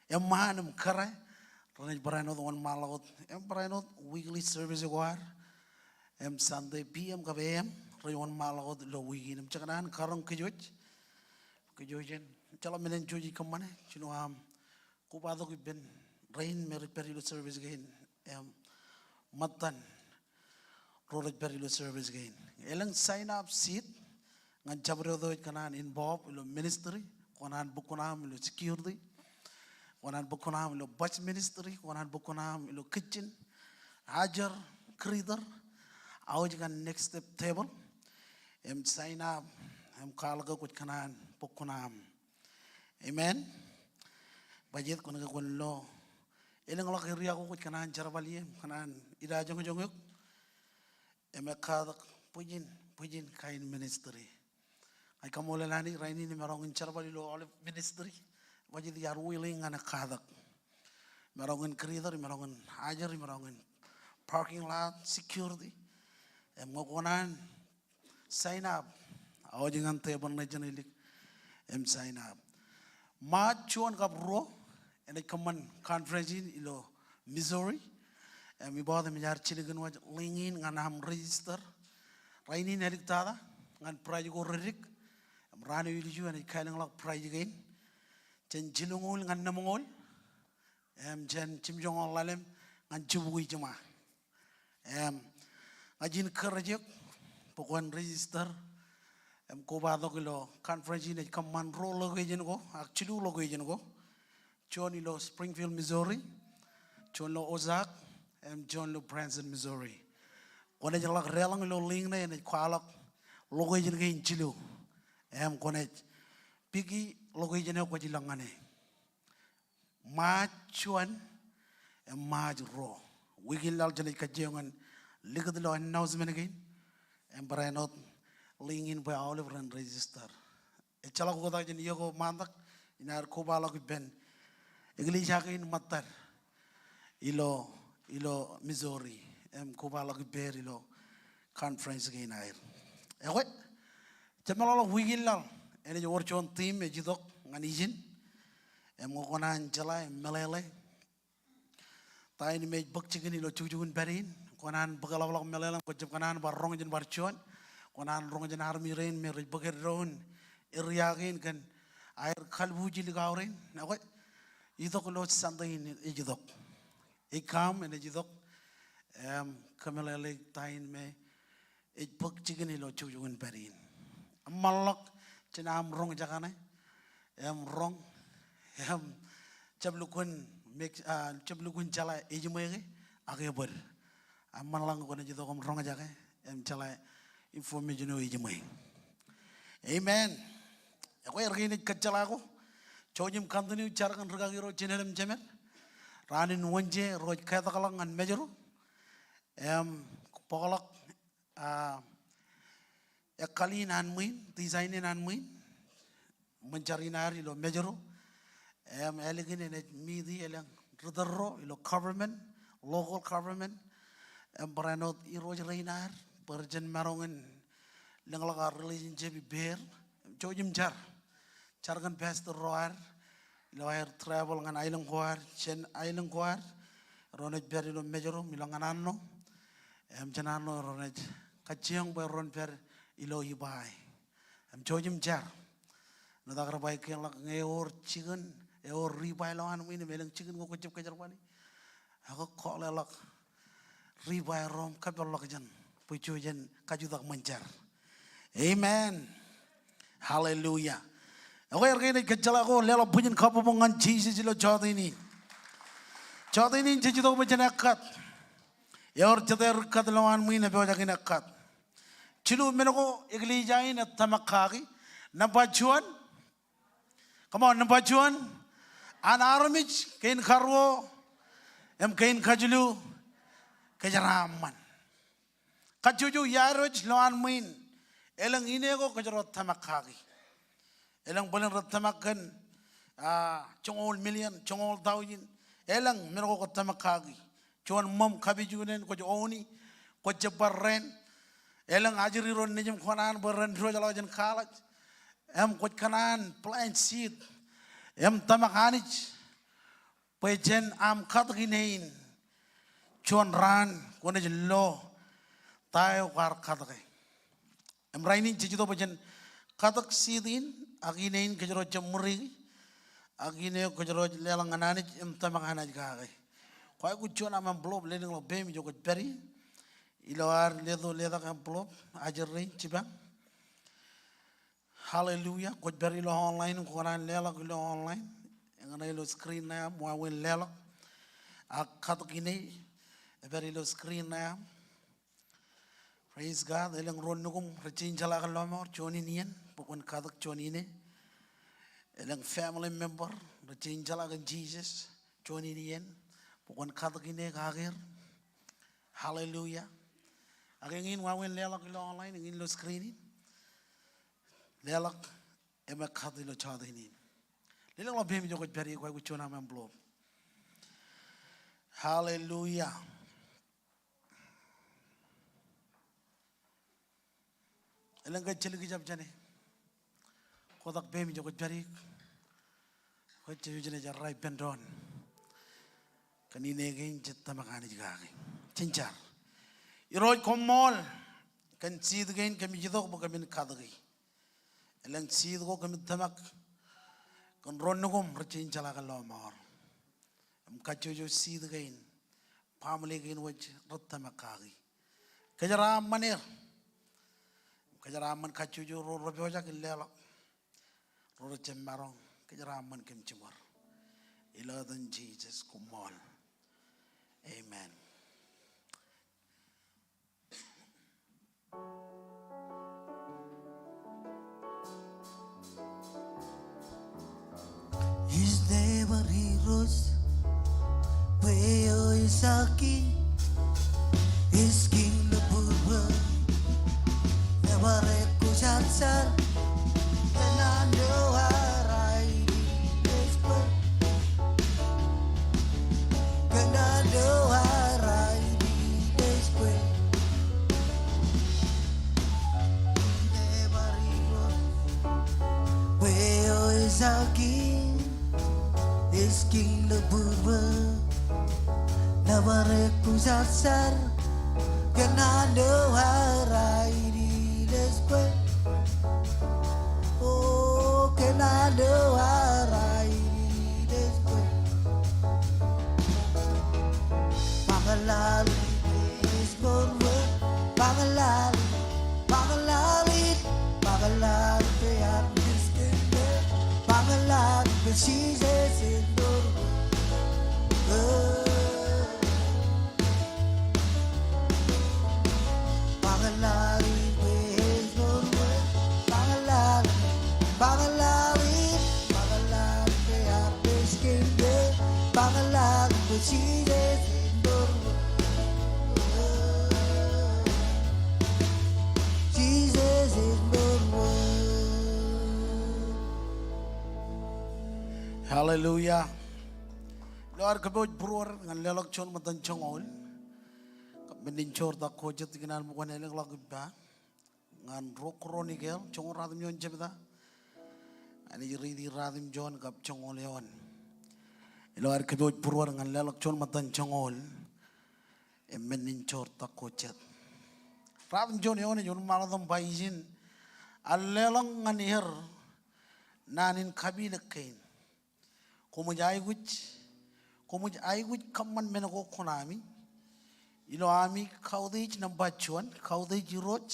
eṃṃaan im kōrā, renaaj barāinwōt wōnṃaanḷọk wōt, im barāinwōt weekly service ko ad, im Sunday P M kab A M, rej wōnṃaanḷọk wōt ilo wiik in, im jekōṇaan karoñ kōj wōj. Kōj wōj in, jeḷā men in jouj ij kōṃṃane, jino aṃ kobatok ippān rein me rej pād ilo service kein, im ṃōttan ro rej pād ilo service kein. Elōñ sign up sheet ñan jabdewōt eo ej kōṇaan involve ilo ministry, kōṇaan bōk kuṇaaṃ ilo security, kōṇaan bōk kuṇaaṃ ilo bus ministry, kōṇaan bōk kuṇaaṃ ilo kitchen, ajri, greeter, aōj kōn Next Step table, im sign up, im kwaḷọk ke kwōj kōṇaan bōk kuṇaaṃ. Amen. Bajjek kwōn ke kwōn lo elōñḷọk area ko kwōj kōṇaan jerbal ie, kōṇaan idajoñjoñ eok. Im ekkatak bwijin, bwijin kain ministry. Ij kaṃṃoolol Anij rainin im maroñ in jerbal ilo aolep ministry. Bajjek iar willing ñan ekkatak. Maroñ in greeter, maroñ in ajri, maroñ in parking lot, security. Im ñe kwōṇaan sign up, aōj ñan tebōḷ ṇe jenaaj lik im sign up. March juon kab ruo, enaaj kōṃṃan conference in ilo Missouri. Im ibaad im jaar jilkinwōj link in ñan aṃ register. Rainin āliktata ñan prize ko reddik. Im raan eo ilju enaaj kaelōñḷọk prize kein jān jilñuul ñan lemñoul. Im jān jimjuonñoul ḷalem ñan jibukwi jiṃa. Im, ña ij encourage eok bwe kwōn register im kobatok ilo conference in ej kōṃṃan ruo location ko, ak jilu location ko. Juon ilo Springfield, Missouri, juon ilo Ozark, im juon ilo Branson, Missouri. Kwōnaaj ḷak deḷọñ ilo link ṇe enaaj kwaḷọk location kein jilu. Im kwōnaaj pick e location eo kwōj ilọk ñan e. March juon, im March ruo. Wiik in laḷ jenaaj kajjioñ in likūt ilo announcement kein. Im barāinwōt link in bwe aolep ren register. Ejjeḷọk oktak jān iiō ko ṃaantak, inaaj kobaḷọk ippān eklejia kein ṃōttad ilo, ilo Missouri. Im kobaḷọk ippāer ilo conference kein aer. Ekwe, jemeḷọkḷọk wiik in laḷ, enaaj wōr juon theme ej itok ñan ijin. Im ñe kwōṇaan jeḷā im meḷeḷe ta in me ej bōk jikin ilo jukjuk in pād in, kwōṇaan bōk eḷapḷọk meḷeḷe, kwōj jab kōṇaan bar roñ jān bar juon. Kwōṇaan roñ jān armej rein me rej bōk eddoin area kein kōn aer kalbuuj likao rein. Ekwe, itok ilo Sunday in ej itok. Ej kaṃ enaaj itok. Im kōmeḷeḷeik ta in me ej bōk jikin ilo jukjuk in pād in. Eṃṃanḷọk jān aṃ roñ jekane im roñ im jab lukkuun make, ah, jab lukkuun jeḷā ejiṃwe ke ak ebōd. Eṃṃanḷọk kwōnaaj itok im roñ jekane im jeḷā information eo ejiṃwe. Amen. Ekwe, erkein ej kōjjeḷā ko. Jouj im continue jar kōn rikaki ro jined im jemed. Raan in Wōnje ro ej ketak ḷọk ñan Mājro. Im bōkḷọk, ah, ekkāāl in an ṃwiin, design in an ṃwiin. Ṃōn jar in ad ilo Mājro. Im ālikin enaaj meet e elōñ ri tōl ro ilo government, local government. Im barāinwōt irooj rein ad bwe jen maroñ in lōñḷọk aer relationship ippāer. Im jouj im jar. Jar kōn pastor ro ad ilo aer travel ñan aelōñ ko ad, jān aelōñ ko ad ro naaj pād ilo Mājro im ilo ñan Arṇo. Im jān Arṇo ro naaj kajjioñ bwe ren pād ilo Ebeye. Im jouj im jar. Āinwōt ak ri-Ebeye kein ḷọk ñe ewōr jikin, ewōr ri-Ebeye ilowaan ṃwiin im elōñ jikin ko kwōj jab kōjerbali, ak kwō call e ḷọk ri-Ebeye ro im kōpeḷḷọk jān bwe ijo jen kajutak ṃōn jar. Amen. Hallelujah. Ekwe, erkein ej kōjjeḷā ko, leḷọk bwijin kabbokbok ñan Jisōs ilo jota in. Jota in jej itok bwe jen ekkat. Ewōr jete ri-ekkat ilowaan ṃwiin epojak in ekkat. Jilu men ko eklejia in ej tōmak kaki. Nōṃba juon. Come on, nōṃba juon. An armej, kein karuo, im kein kajilu, kōjeraaṃṃan. Kajjojo iar wōj ilowaan ṃwiin, elōñ ine ko kōjro tōmak kaki. Elōñ bōlen rej tōmak kōn, ah, joñoul million, joñoul thousand. Elōñ men ko kwōj tōmak kaki. Juon ṃōṃ kapijuknen kwōj own e, kwōj jab bar rent. Elōñ ajri ro nejūṃ kōṇaan bwe ren diwōjḷọk jān college. Im kwōj kōṇaan plant seed im tōmak Anij bwe jān aṃ katōk ine in, juon raan kwōnaaj lo ta eo kwaar katōke. Im rainin jej itok bwe jen katōk seed in, ak ine in kōjro jab ṃuri, ak ine eo kōjro leḷọk ñan Anij im tōmak Anij kake. Kwōj aikuj juon aṃ envelope, lelōñḷọk peiṃ ijo kwōj pād ie. Ilo ad leto letak envelope, ajri rein jipañ. Hallelujah. Kwōj pād ilo online, kwō kōṇaan leḷọk ilo online. Eñṇe ilo screen ṇe aṃ, wāween leḷọk. Ak katōk ine, epād ilo screen ṇe aṃ. Praise God. Elōñ ro nukuṃ rej jañin jeḷā kōn lọmọọr, juon in iien, bwe kwōn katōk juon ine. Elōñ family member rej jañin jeḷā kōn Jisōs, juon in iien, bwe kwōn katōk ine kake er. Hallelujah. Ak eñin wāween leḷọk ilo online, eñin ilo screen in. Leḷọk, im ekkat ilo jota in. Lelōñḷọk peiṃ ijo kwōj pād ie, kwōj aikuj juon aṃ envelope. Hallelujah. Elōñ ke ej jilkinjab jāne? Kotak peiṃ ijo kwōj pād ie. Kwōj jilkinjab jāne, ej errā ippān doon. Kōn ine kein jej tōmak Anij kaki. Jen jar. Irooj, koṃṃool kōn seed kein kōmij itok bwe kōmin katōki. Elōñ seed ko kōmij tōmak kōn ro nukuṃ rej jañin jeḷā kōn lọmọọr. Im kajjojo seed kein, family kein wōj rej tōmak kaki. Kōjeraaṃṃan er. Kōjeraaṃṃan kajjojo ro rej pojak in leḷọk. Ro rej jab maroñ, kōjeraaṃṃan kōm jiṃor. Ilo etan Jisōs, koṃṃool. Amen. Ij neighbor Irooj, bwe eo ej King, ej King ḷọk būruō. Neighbor eo kwōjarjar, kōṇaan eo aer aelōñ ej kwe. Kōṇaan eo aer aelōñ ej kwe. Bwe eo ej King, ej King ḷọk būruō. Neighbor eo kwōjarjar, kōṇaan eo aer aelōñ ej kwe. O, kōṇaan eo aer aelōñ ej kwe. Hallelujah. Ilo ad kōpooj būruod ñan leḷọk juon ṃōttan joñoul, kab men in joortak ko jet ikōṇaan ṃōk wōn elōñḷọk ippa ñan Ruo Kronikel joñoul ratimjuon jebta, Anij riiti ratimjuon kab joñoul eoon. Ilo ad kōpooj būruod ñan leḷọk juon ṃōttan joñoul, im men in joortak ko jet. Ratimjuon eoon ej wōnṃaanḷọk im ba ijin, Ear leḷọk ñan er naan in kapilōk kein. Koṃij aikuj, koṃij aikuj kōṃṃan men ko kuṇaami ilo ami kautiej nōṃba juon, kautiej Irooj,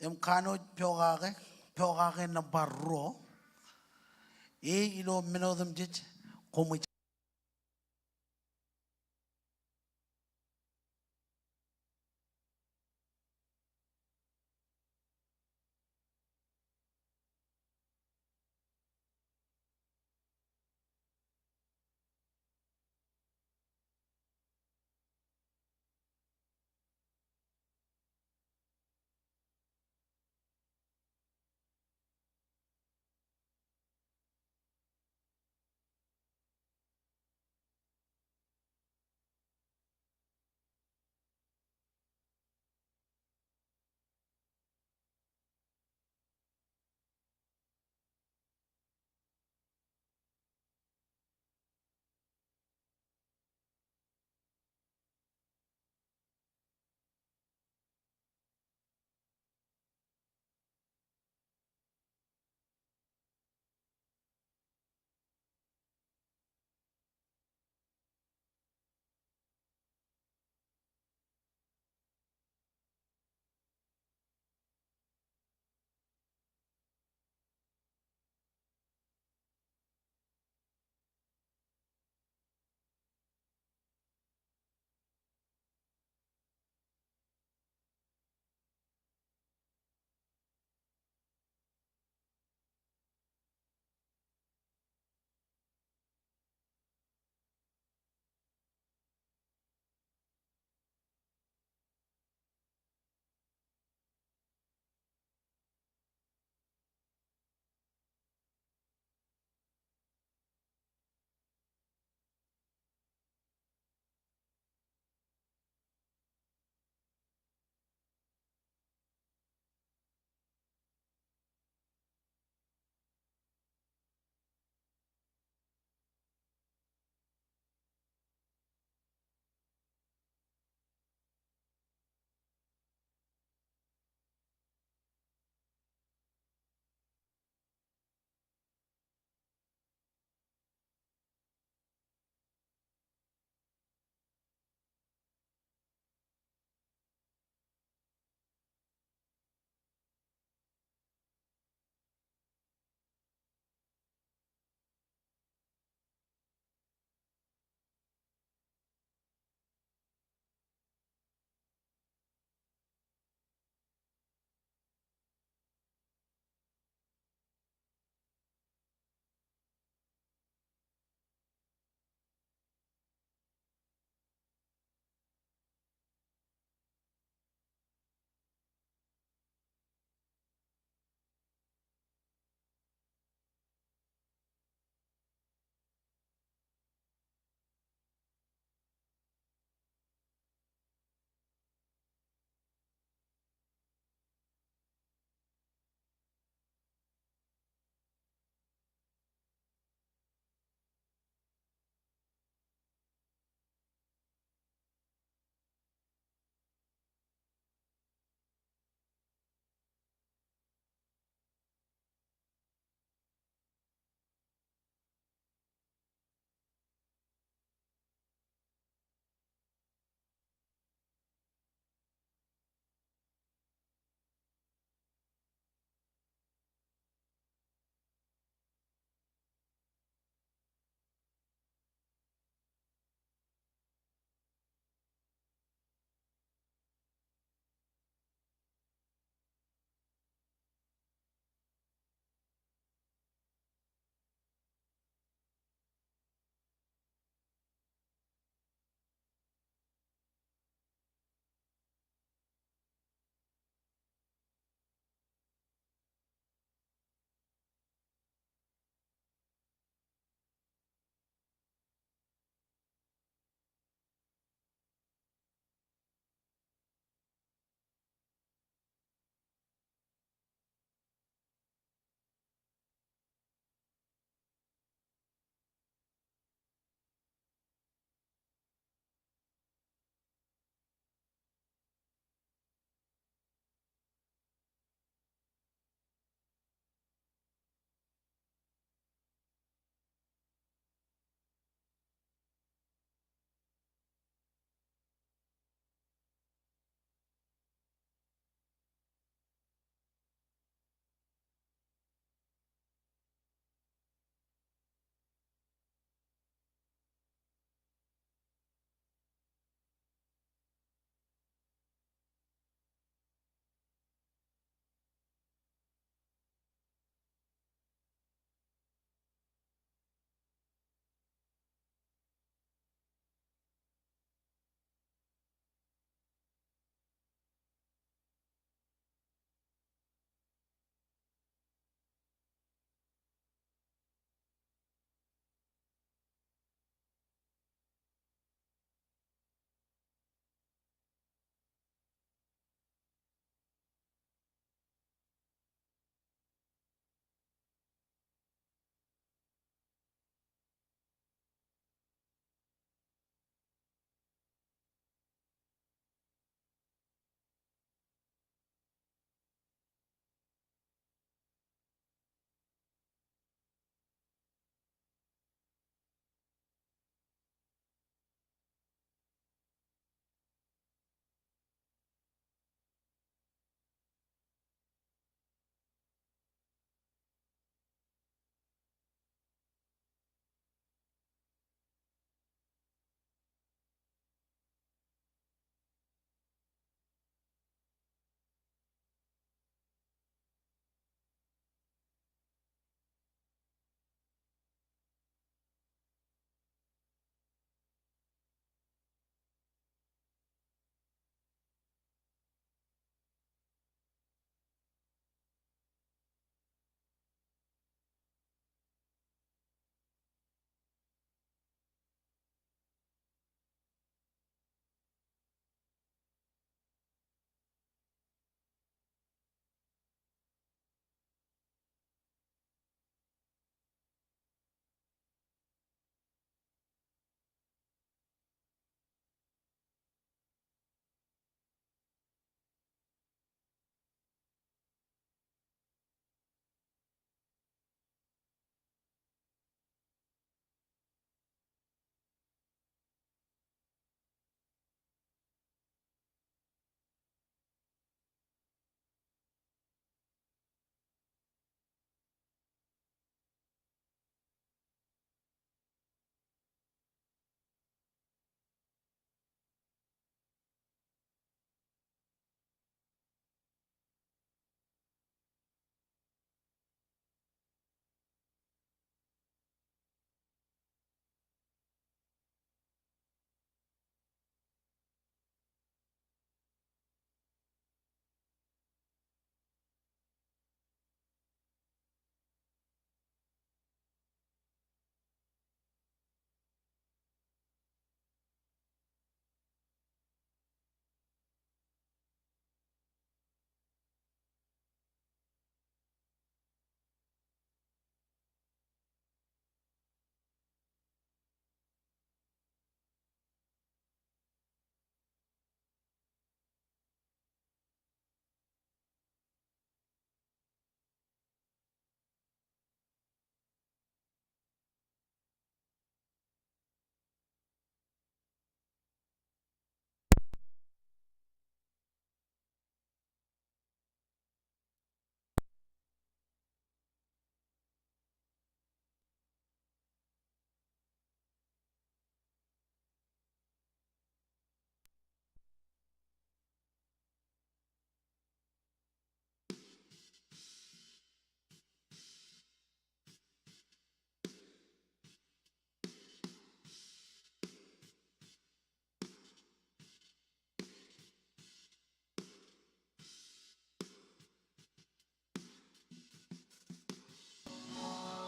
im kanooj pokake, pokake nōṃba ruo. E ilo men otemjej koṃij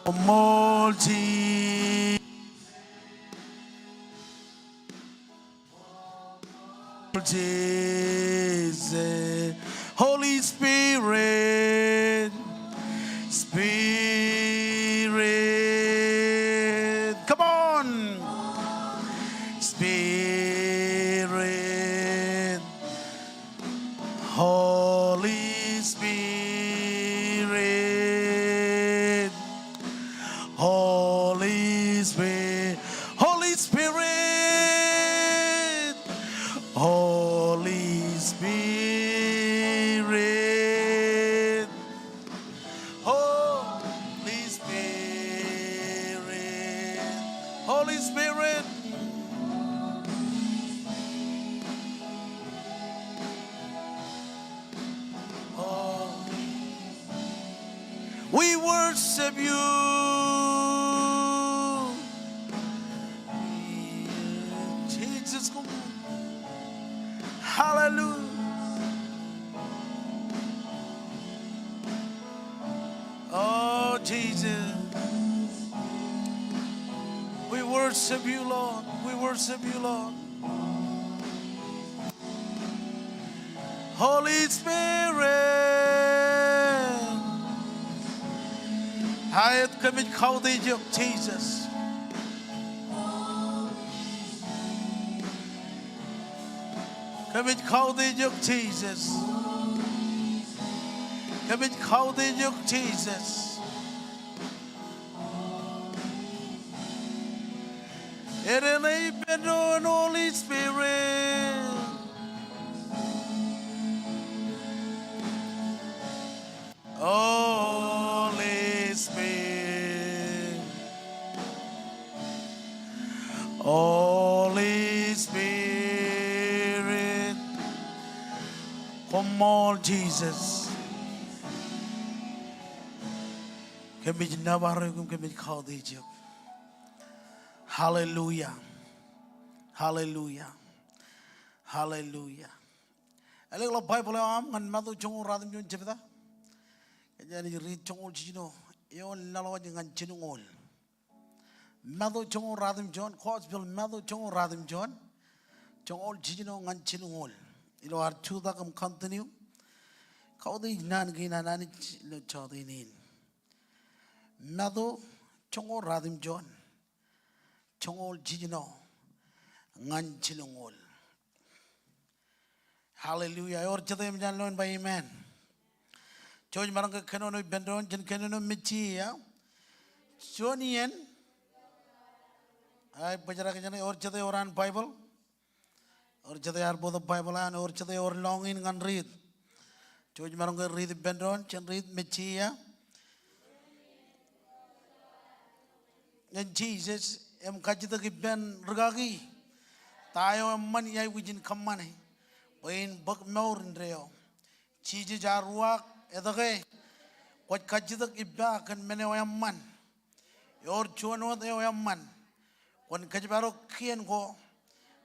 Koṃṃool Jisōs. Jisōs. Holy Spirit. Spirit. Come on. Spirit. Holy Spirit, Holy Spirit, Holy Spirit, Holy Spirit. Holy Spirit. Holy Spirit. We worship you. Jesus, come on. Hallelujah. Oh, Jesus. We worship you, Lord. We worship you, Lord. Holy Spirit. Aet, kōmij kautiej eok, Jesus. Kōmij kautiej eok, Jesus. Kōmij kautiej eok, Jesus. Edeṇe ippān doon, Holy Spirit. Holy Spirit. Holy Spirit. Koṃṃool Jisōs. Kōmij nōbar eok im kōmij kautiej eok. Hallelujah. Hallelujah. Hallelujah. Āliktata Baibōḷ eo aṃ ñan Matu joñoul ruatimjuon jebta. Kōjeañ naaj riit joñoul jiljino eoon laḷ wōj ñan jilñoul. Matu joñoul ruatimjuon, Gospel Matu joñoul ruatimjuon, joñoul jiljino ñan jilñoul. Ilo ad jutak im continue, kautiej naan kein an Anij ilo jota in. Matu joñoul ruatimjuon, joñoul jiljino ñan jilñoul. Hallelujah. Ewōr jete eṃōj an lo in ba amen? Jouj maroñ ke kōnono ippān doon, jen kōnono mejje ia. Juon iien. Aet, bōjrak jān ewōr jete ewōr an Baibōḷ. Ewōr jete ear bōktok Baibōḷ eo an, ewōr jete ewōr lọñiin ñan riit. Jouj maroñ ke riit ippān doon, jen riit mejje ia. Ñan Jisōs im kajjitōk ippān rūkaki. Ta eo eṃṃan iaikuj in kōṃṃane bwe in bōk mour indeeo? Jisōs ear uwaak etke kwōj kajjitōk ippa kōn men eo eṃṃan. Ewōr juon wōt eo eṃṃan. Kwōn kōjparok kien ko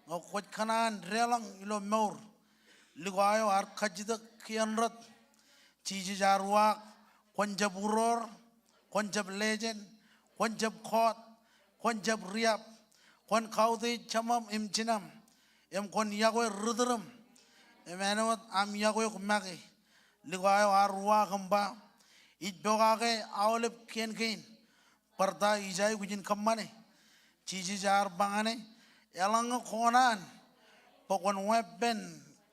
ñe kwōj kōṇaan deḷọñ ilo mour. Likao eo ear kajjitōk kien rot. Jisōs ear uwaak, kwōn jab uroor, kwōn jab lejān, kwōn jab kọọt, kwōn jab riab, kwōn kautiej jemām im jinām, im kwōn iọkwe ri-tūriṃ im āinwōt aṃ iọkwe eok make. Likao eo ear uwaak im ba, ij pokake aolep kien kein. Bar ta ij aikuj in kōṃṃane? Jisōs ear ba ñan e, eḷaññe kōṇaan bwe kwōn weeppān,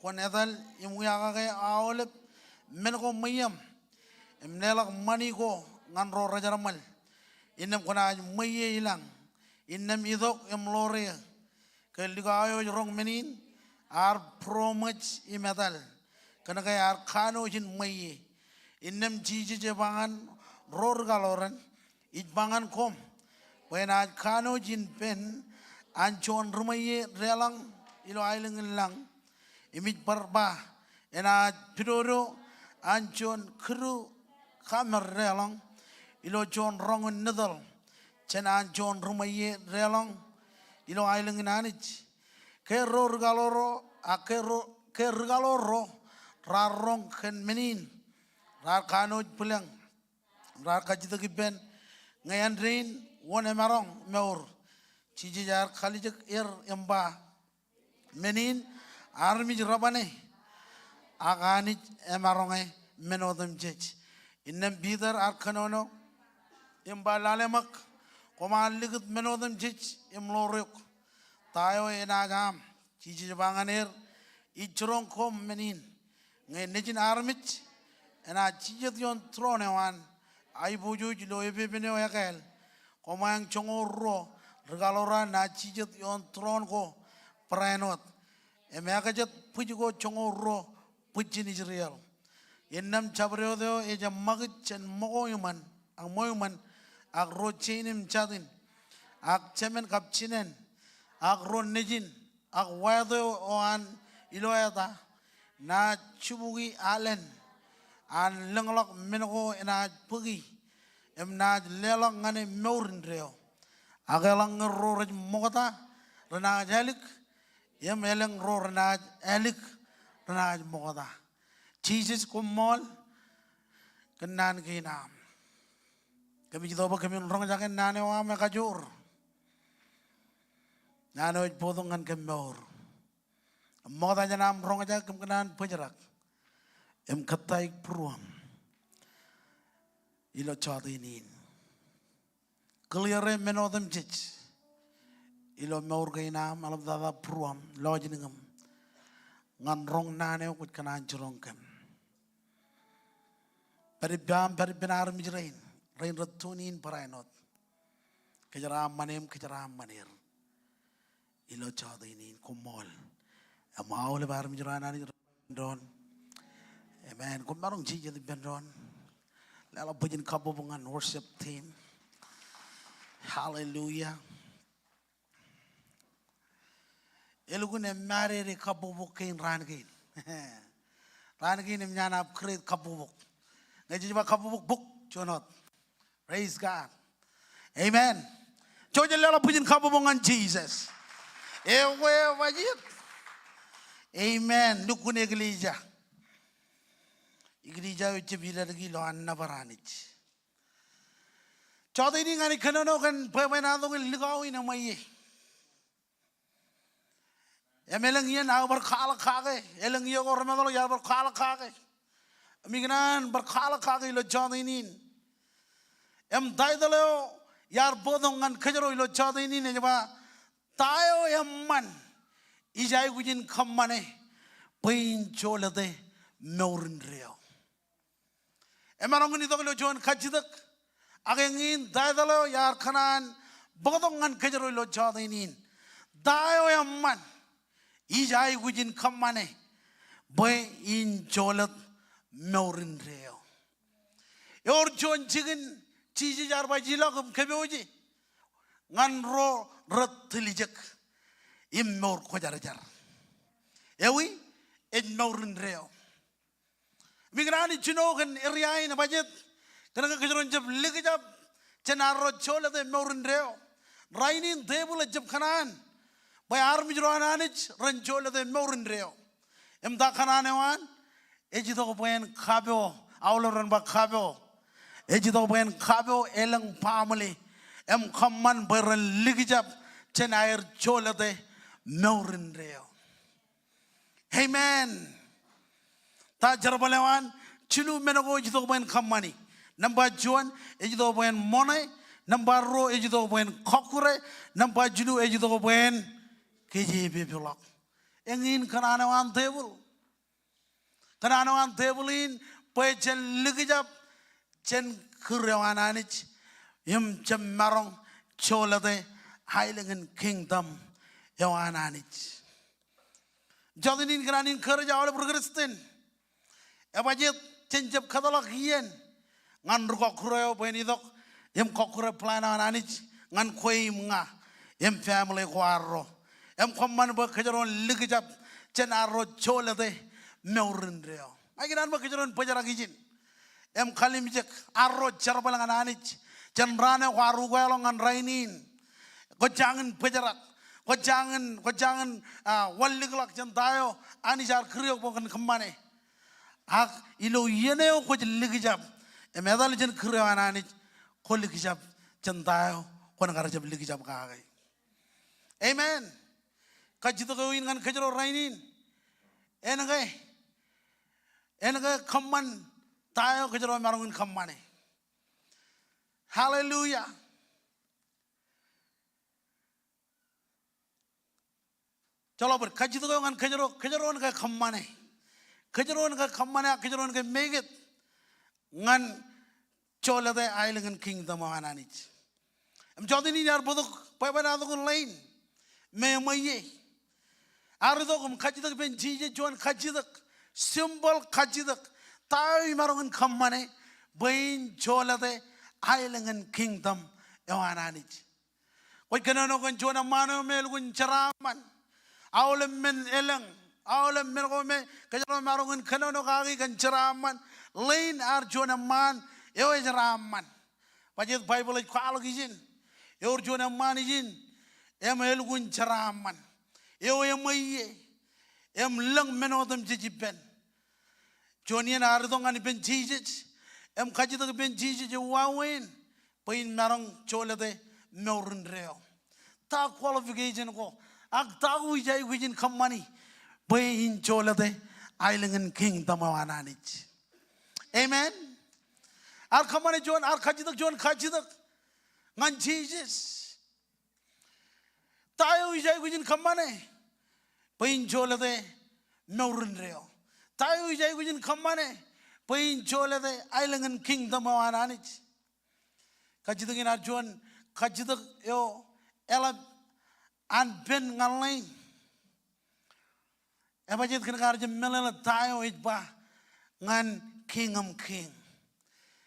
kwōn etal im wiakake aolep men ko ṃweieṃ im leḷọk ṃani ko ñan ro rejerṃōl, innām kwōnaaj ṃweie i lañ, innām itok im ḷoor eō. Ke likao eo ej roñ men in ear būroṃōj im etal, kōnke ear kanooj in ṃweie. Innām Jisōs ej ba ñan ro rūkaḷoran, ij ba ñan koṃ bwe enaaj kanooj in pen an juon ri-ṃweie deḷọñ ilo aelōñ in lañ. Im ij bar ba enaaj pidodo an juon kidu kamer deḷọñ ilo juon roñ in nitōḷ jān an juon ri-ṃweie deḷọñ ilo aelōñ in Anij. Ke ro rūkaḷoor ro, a ke ro, ke rūkaḷoor ro raar roñ kōn men in, raar kanooj bwilōñ, raar kajjitōk ippān Ñe āindein wōn emaroñ mour, Jisōs ear kalijek er im ba, men in armej rebane, ak Anij emaroñe men otemjej. Innām Piter ear kōnono im ba, lale ṃōk, koṃ ar likūt men otemjej im ḷoor eok. Ta eo enaaj aṃ? Jisōs ba ñan er, ij jiroñ koṃ men in, ñe nejin armej enaaj jijet ioon tūroon eo an aiboojoj ilo epepen eo ekāāl, koṃeañ joñoul ruo rikaḷoor an naaj jijet ioon tūroon ko barāinwōt, im ekajet bwij ko joñoul ruo bwijin Israel. Innām jabdewōt eo ej eṃṃakūt jān ṃōko iṃōn ak ṃweo iṃōn, ak ro jein im jatin, ak jemān kab jinān, ak ro nejin, ak wāto eo an ilo eta, naaj jibukwi alen an lōñḷọk men ko enaaj bōki, im naaj leḷọk ñan e mour indeeo. Ak eḷaññe ro rej ṃokta renaaj ālik, im elōñ ro renaaj ālik renaaj ṃokta. Jisōs, koṃṃool kōn naan kein aṃ. Kōmij itok bwe kōmin roñjake naan eo aṃ ekajoor, naan eo ej bōktok ñan kōm mour. Im ṃokta jān aṃ roñjake, kōm kōṇaan bōjrak im kōttāik būruōṃ ilo jọteen in. Clear e men otemjej ilo mour kein aṃ, eḷaptata būruōṃ, lọjilñōṃ ñan roñ naan eo kwōj kōṇaan jiroñ kōm. Pād ippaṃ, pād ippān armej rein, rein rej tune in barāinwōt. Kōjeraaṃṃan eṃ, kōjeraaṃṃan er ilo jọteen in. Koṃṃool. Im aolep armej ro an Anij rej ippān doon. Amen. Koṃ maroñ jijet ippān doon. Leḷọk bwijin kabbokbok ñan worship team. Hallelujah. Elukkuun eṃṃaadede kabbokbok kein raan kein. Raan kein eṃōj an upgrade kabbokbok. Ñe jej ba kabbokbok, bok juon wōt. Praise God. Amen. Jouj im leḷọk bwijin kabbokbok ñan Jisōs. Ekwe, ebajjeet. Amen. Lukkuun eklejia. Eklejia eo ejjab idadki ilo an nōbar Anij. Jọteen in ña ij kōnono kōn bwebwenato in likao in eṃweiie. Im elōñ iien aō bar kwaḷọk kake, elōñ iiō ko remootḷọk iar bar kwaḷọk kake. Im ikōṇaan bar kwaḷọk kake ilo jọteen in. Im title eo iar bōktok ñan kōjro ilo jọteen in ej ba, ta eo eṃṃan ij aikuj in kōṃṃane bwe in jolōte mour indeeo. Emaroñ in itok ilo juon kajjitōk, ak eñin title eo iar kōṇaan bōktok ñan kōjro ilo jọteen in. Ta eo eṃṃan ij aikuj in kōṃṃane bwe in jolōt mour indeeo. Ewōr juon jikin Jisōs ear baj ilọk im kōpooje ñan ro rej tiljek im mour kwōjarjar. Ewi? Ej mour indeeo. Im ikōṇaan ij jino kōn area in ebajjeet, kōnke kōjro en jab likjab jān arro jolōte mour indeeo. Rainin tepil ejjab kōṇaan bwe armej ro an Anij ren jolōte mour indeeo. Im ta kōṇaan eo an? Ej itok bwe en kapo, aolep ren ba kapo. Ej itok bwe en kapo elōñ baaṃle im kōṃṃan bwe ren likjab jān aer jolōte mour indeeo. Amen. Ta jerbal eo an? Jilu men ko ej itok bwe en kōṃṃani. Nōṃba juon, ej itok bwe en ṃoṇe. Nōṃba ruo, ej itok bwe en kọkkure. Nōṃba jilu, ej itok bwe en kōjeepepḷọk. Eñin kōṇaan eo an tepil. Kōṇaan eo an tepil in bwe jen likjab jān kūr eo an Anij im jab maroñ jolōte aelōñ in kingdom eo an Anij. Jọteen in kōṇaan in encourage aolep ri Kristian. Ebajjeet jen jab kōtḷọk iien ñan ri kọkkure eo bwe en itok im kọkkure plan eo an Anij ñan kwe im ña im family ko arro. Im kōṃṃan bwe kōjro en likjab jān arro jolōte mour indeeo. Ña ikōṇaan bwe kōjro en bōjrak ijin im kalimjek arro jerbal ñan Anij jān raan eo kwaar ukeḷọk ñan rainin. Kwōjañin bōjrak, kwōjañin, kwōjañin, ah, wanlikḷọk jān ta eo Anij ear kūr eok bwe kwōn kōṃṃane. Ak ilo iien eo kwōj likjab im etal jān kūr eo an Anij, kwō likjab jān ta eo kwōn kar jab likjab kake. Amen. Kajjitōk eo in ñan kōjro rainin, en ke, en ke kōṃṃan ta eo kōjro maroñ in kōṃṃane. Hallelujah. Joḷọk bōd, kajjitōk eo ñan kōjro, kōjro en ke kōṃṃane. Kōjro en ke kōṃṃane, kōjro en ke make it ñan jolōte aelōñ in kingdom eo an Anij. Im jọteen in ear bōktok, bwebwenato kōn ḷein me eṃweiie. Ear itok im kajjitōk ippān Jisōs juon kajjitōk, simple kajjitōk. Ta eo imaroñ in kōṃṃane bwe in jolōte aelōñ in kingdom eo an Anij? Kwōj kōnono kōn juon eṃṃaan eo me elukkuun jeraaṃṃan. Aolep men elōñ, aolep men ko me kōjro maroñ in kōnono kaki kōn jeraaṃṃan. Ḷein ear juon eṃṃaan eo ejeraaṃṃan. Bajjek Baibōḷ ej kwaḷọk ijin. Ewōr juon eṃṃaan ijin, im elukkuun jeraaṃṃan. Eo eṃweiie, im lōñ men otemjej ippān. Juon iien ear itok ñan ippān Jisōs, im kajjitōk ippān Jisōs eo wāween bwe in maroñ jolōte mour indeeo. Ta qualification ko, ak ta ko ij aikuj in kōṃṃani bwe in jolōte aelōñ in kingdom eo an Anij? Amen. Ear kōṃṃane juon, ear kajjitōk juon kajjitōk ñan Jisōs. Ta eo ij aikuj in kōṃṃane bwe in jolōte mour indeeo? Ta eo ij aikuj in kōṃṃane bwe in jolōte aelōñ in kingdom eo an Anij? Kajjitōk in ear juon kajjitōk eo eḷap an pen ñan ḷein. Ebajjeet kōn ke ear jab meḷeḷe ta eo ej ba ñan Kiiñ im kiiñ.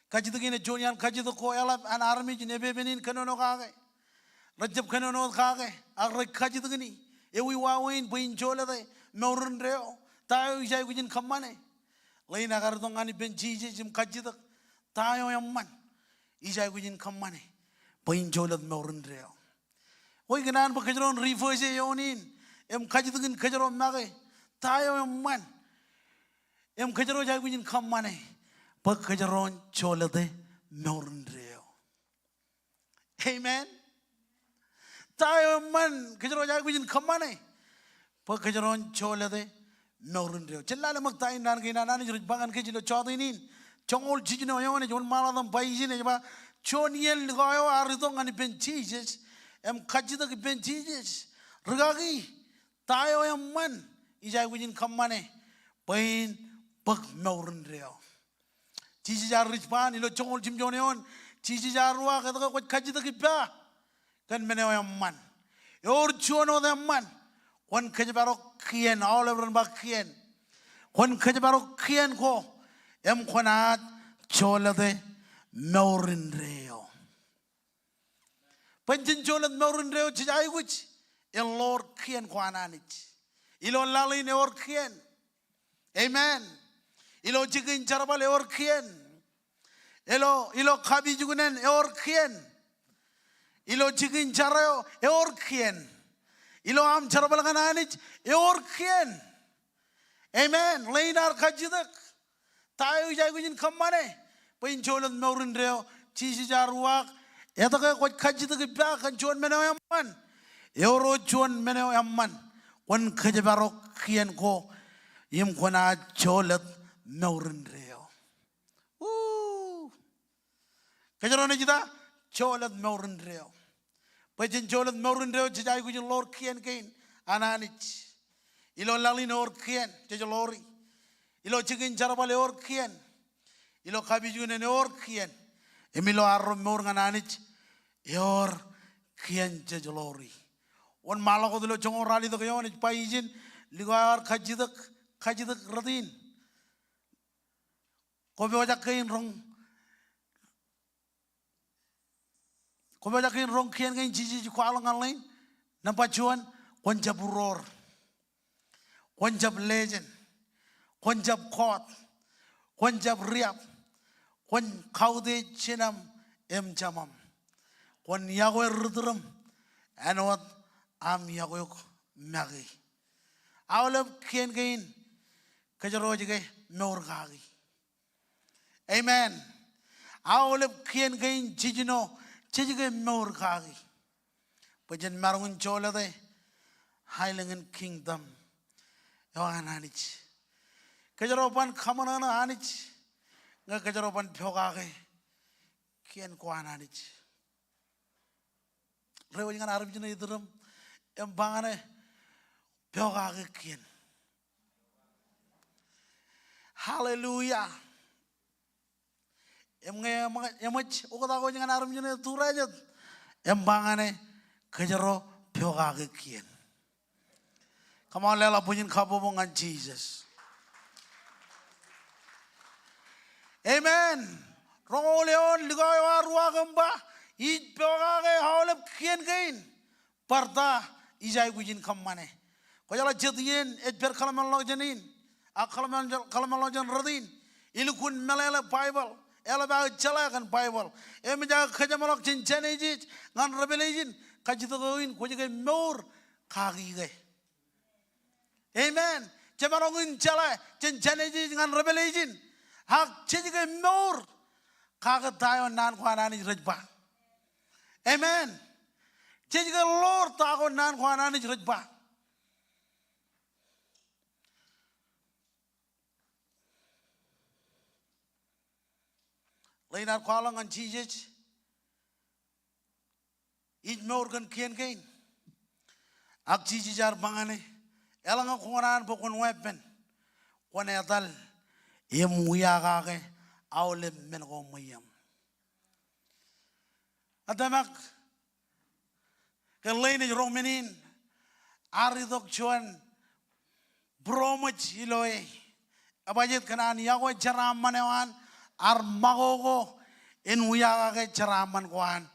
Kajjitōk in ej juon iaan kajjitōk ko eḷap an armej in epepen in kōnono kake. Rej jab kōnono wōt kake, ak rej kajjitōk ñan e, ewi wāween bwe in jolōte mour indeeo? Ta eo ij aikuj in kōṃṃane? Ḷein ekar itok ñan ippān Jisōs im kajjitōk, ta eo eṃṃan ij aikuj in kōṃṃane bwe in jolōt mour indeeo? Kwōj kōṇaan bwe kōjro en refresh e eoon in, im kajjitōk in kōjro make, ta eo eṃṃan im kōjro ej aikuj in kōṃṃane bwe kōjro en jolōte mour indeeo? Amen. Ta eo eṃṃan kōjro ej aikuj in kōṃṃane bwe kōjro en jolōte mour indeeo? Jen lale ṃōk ta in naan kein an Anij rej ba ñan kōj ilo jọteen in. Joñoul jiljino eoon ej wōnṃaanḷọk im ba ijin, ej ba, juon iien likao eo ear itok ñan ippān Jisōs im kajjitōk ippān Jisōs, rikaki, ta eo eṃṃan ij aikuj in kōṃṃane bwe in bōk mour indeeo? Jisōs ear respond ilo joñoul jimjuon eoon. Jisōs ear uwaak, etke kwōj kajjitōk ippa kōn men eo eṃṃan? Ewōr juon wōt eṃṃan. Kwōn kōjparok kien, aolep ren ba kien. Kwōn kōjparok kien ko im kwōnaaj jolōte mour indeeo. Bwe jen jolōt mour indeeo jej aikuj in ḷoor kien ko an Anij. Ilo laḷ in ewōr kien. Amen. Ilo jikin jerbal ewōr kien. Ilo, ilo kapijuknen ewōr kien. Ilo jikin jar eo ewōr kien. Ilo aṃ jerbal ñan Anij ewōr kien. Amen. Ḷein ear kajjitōk. Ta eo ij aikuj in kōṃṃane bwe in jolōt mour indeeo? Jisōs ear uwaak, etke kwōj kajjitōk ippa kōn juon men eo eṃṃan? Ewōr wōt juon men eo eṃṃan. Kwōn kōjparok kien ko im kwōnaaj jolōt mour indeeo. Woo! Kōjro naaj ita? Jolōt mour indeeo. Bwe jen jolōt mour indeeo jej aikuj in ḷoor kien kein an Anij. Ilo laḷ in ewōr kien jej ḷoori. Ilo jikin jerbal ewōr kien. Ilo kapijuknen ewōr kien. Im ilo arro mour ñan Anij ewōr kien jej ḷoori. Wōnṃaanḷọk wōt ilo joñoul ralitōk eoon ej ba ijin, likao eo ear kajjitōk, kajjitōk rot in. Kwō pojak kein roñ, kwō pojak kein roñ kien kein Jisōs ej kwaḷọk ñan ḷein. Nōṃba juon, kwōn jab uroor. Kwōn jab lejen. Kwōn jab kọọt. Kwōn jab riab. Kwōn kautiej jinōm im jemām. Kwōn iọkwe ri-tūrūṃ āinwōt aṃ iọkwe eok make. Aolep kien kein kōjro ej ke mour kaki. Amen. Aolep kien kein jiljino jej ke mour kaki bwe jen maroñ in jolōte aelōñ in kingdom eo an Anij. Kōjro ban kaṃōṇōṇō Anij ñe kōjro ban pokake kien ko an Anij. Ro wōj ñan armej ṇe iturūṃ im ba ñan e, pokake kien. Hallelujah. Im ñe eṃōj, eṃōj oktak wōj ñan armej ṇe turā jet im ba ñan e, kōjro pokake kien. Come on, leḷọk bwijin kabbokbok ñan Jisōs. Amen. Roñoul eoon, likao eo ar uwaak im ba, ij pokake aolep kien kein bar ta ij aikuj in kōṃṃane. Kwōjeḷā jet iien ej pād kōḷmānḷọkjeṇ in, ak kōḷmān, kōḷmānḷọkjeṇ rot in, elukkuun meḷeḷe Baibōḷ, eḷap aō jeḷā kōn Baibōḷ, eṃōj aō kōjeṃḷọk jān Jenesis ñan Revelation, kajjitōk eo in kwōj ke mour kaki ke. Amen. Jemaroñ in jeḷā jān Jenesis ñan Revelation, ak jej ke mour kaki ta eo naan ko an Anij rej ba. Amen. Jej ke ḷoor ta ko naan ko an Anij rej ba. Ḷein ad kwaḷọk ñan Jisōs, ij mour kōn kien kein. Ak Jisōs ear ba ñan e, eḷaññe kwō kōṇaan bwe kwōn weeppān, kwōn etal im wiakake aolep men ko ṃweiōṃ. A tōmak ke ḷein ej roñ men in, ar itok juon būroṃōj ilo e. Ebajeet? Kōn an yokwe jeraaṃṃan eo an, ar makoko in wiakake jeraaṃṃan ko an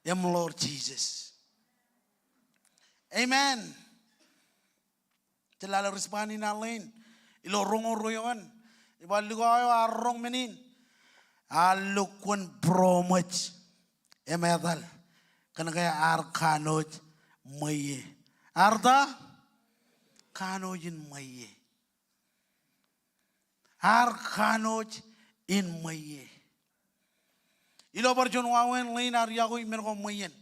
im ḷoor Jisōs. Amen. Jen lale respond in an ḷein ilo roñoul ruo eoon. Ej ba likao eo ar roñ men in, ear lo kwōn būroṃōj im etal kōn ke ar kanooj ṃweiie. Ar ta? Kanooj in ṃweiie. Ar kanooj in ṃweiie. Ilo bar juon wāween ḷein ar yokwe men ko ṃweien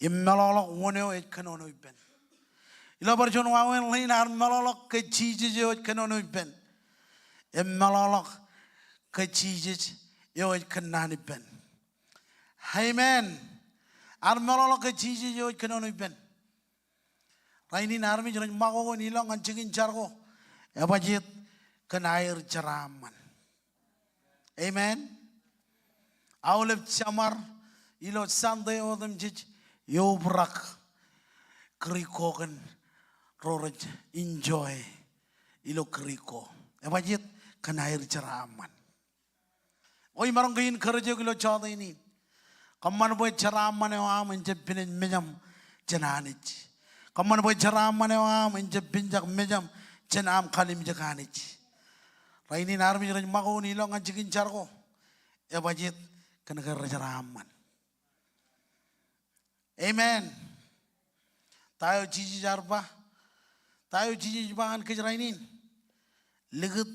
im meḷọkḷọk wōn eo ej kōnono ippān. Ilo bar juon wāween ḷein ar meḷọkḷọk ke Jisōs eo ej kōnono ippān im meḷọkḷọk ke Jisōs eo ej kōnnaan ippān. Amen. Ar meḷọkḷọk ke Jisōs eo ej kōnono ippān. Rainin armej rej ṃakoko in ilọk ñan jikin jar ko. Ebajeet? Kōn aer jeraaṃṃan. Amen. Aolep jeṃar ilo Sunday otemjej eobrak kūri ko kōn ro rej enjoy ilo kūri ko. Ebajeet? Kōn aer jeraaṃṃan. Eo imaroñ ke in encourage eok ilo jota in in. Kōṃṃan bwe jeraaṃṃan eo aṃ en jab pinej mejaṃ jān Anij. Kōṃṃan bwe jeraaṃṃan eo aṃ en jab pinjak mejaṃ jān aṃ kalimjek Anij. Rainin armej rej ṃakoko in ilọk ñan jikin jar ko. Ebajeet? Kōn ke rejeraaṃṃan. Amen. Ta eo Jisōs ear ba? Ta eo Jisōs ej ba ñan kōj rainin? Likūt,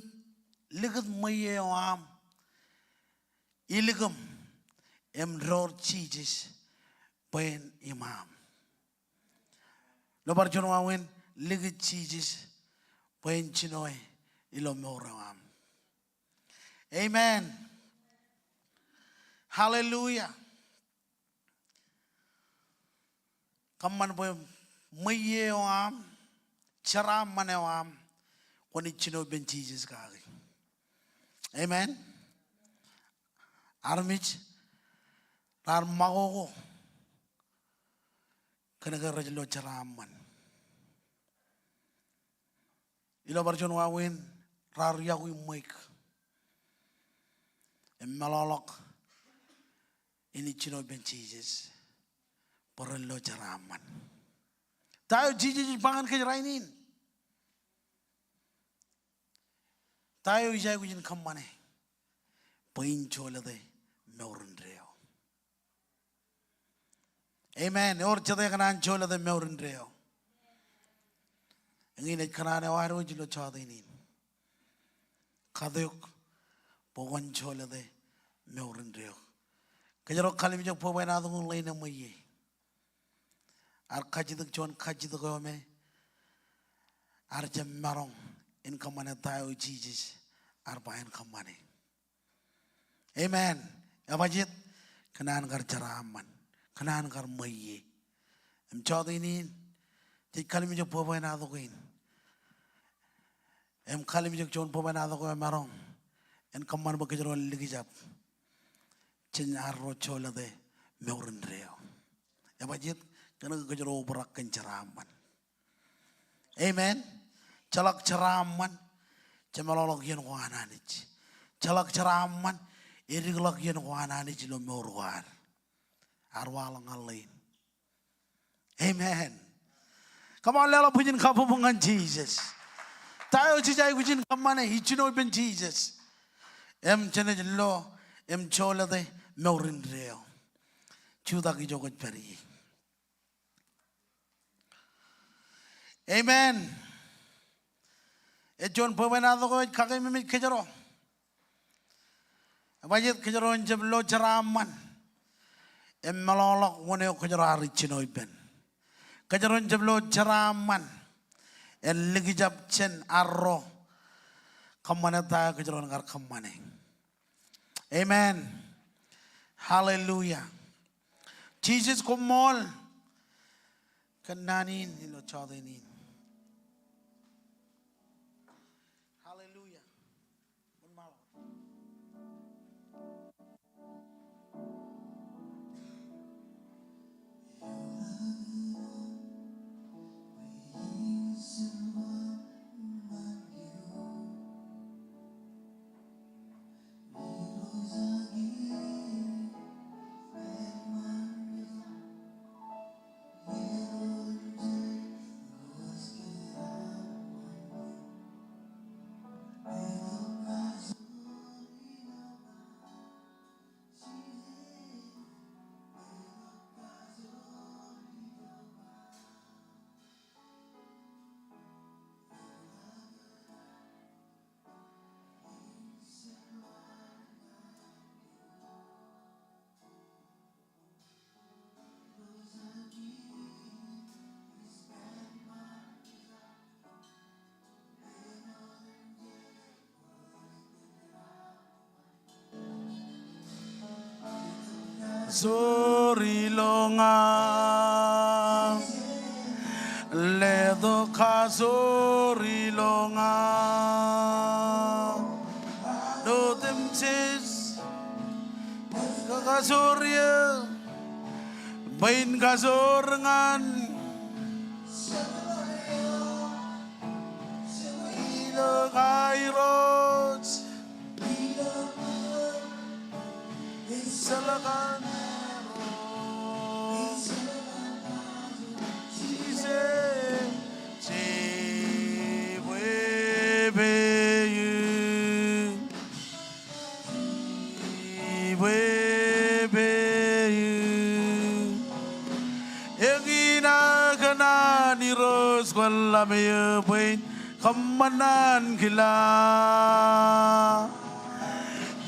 likūt ṃweiie eo aṃ ilikiṃ im door Jisōs bwe en iṃaaṃ. Ilo bar juon wāween, likūt Jisōs bwe en jinoe ilo mour eo aṃ. Amen. Hallelujah. Kōṃṃan bwe ṃweiie eo aṃ, jeraaṃṃan eo aṃ, kwōnaaj jino ippān Jisōs kaki. Amen. Armej raar ṃakoko kōn ke rej lo jeraaṃṃan. Ilo bar juon wāween raar yokwe ṃweiuk im meḷọkḷọk inaaj jino ippān Jisōs bwe ren lo jeraaṃṃan. Ta eo Jisōs ej ba ñan kōj rainin? Ta eo ij aikuj in kōṃṃane bwe in jolōte mour indeeo? Amen. Ewōr jete ekōṇaan jolōte mour indeeo? Eñin ej kōṇaan eo ad wōj ilo jota in in. Kate eok bwe kwōn jolōte mour indeeo. Kōjro kalimjek bwebwenato ko ḷein eṃweiie. Ear kajjitōk juon kajjitōk eo me ear jab maroñ in kōṃṃane ta eo Jisōs ear ba en kōṃṃane. Amen. Ebajjeet? Kōn an kar jeraaṃṃan, kōn an kar ṃweiie. Im jọteen in, jej kalimjek bwebwenato kein. Im kalimjek juon bwebwenato ko emaroñ en kōṃṃan bwe kōjro en likjab jān arro jolōte mour indeeo. Ebajjeet? Kōnke kōjro obrak kōn jeraaṃṃan. Amen. Jeḷak jeraaṃṃan, jemeḷọkḷọk iien ko an Anij. Jeḷak jeraaṃṃan, edikḷọk iien ko an Anij ilo mour ko ad. Ear waḷọk ñan ḷein. Amen. Come on, leḷọk bwijin kabbokbok ñan Jisōs. Ta eo jej aikuj in kōṃṃane ijjino ippān Jisōs im jenaaj lo im jolōte mour indeeo? Jutak ijo kwōj pād ie. Amen. Ej juon bwebwenato ko ej kakeememej kōjro. Ebajjeet? Kōjro en jab lo jeraaṃṃan im meḷọkḷọk wōn eo kōjro ar ijjino ippān. Kōjro en jab lo jeraaṃṃan en likjab jān arro kōṃṃane ta eo kōjro en kar kōṃṃane. Amen. Hallelujah. Jisōs, koṃṃool kōn naan in ilo jọteen in. Hallelujah. Kajoor ilōñ aṃ, letok kajoor ilōñ aṃ. Raan otemjej, kajoor eō, bwe in kajoor ñan Ilōñ aō Irooj. Jeḷā kōn Jisōs, jibwe pein. Jibwe pein. Eñin aō kōṇaan Irooj kwōn ḷame eō bwe in kōṃṃan ankilaaj.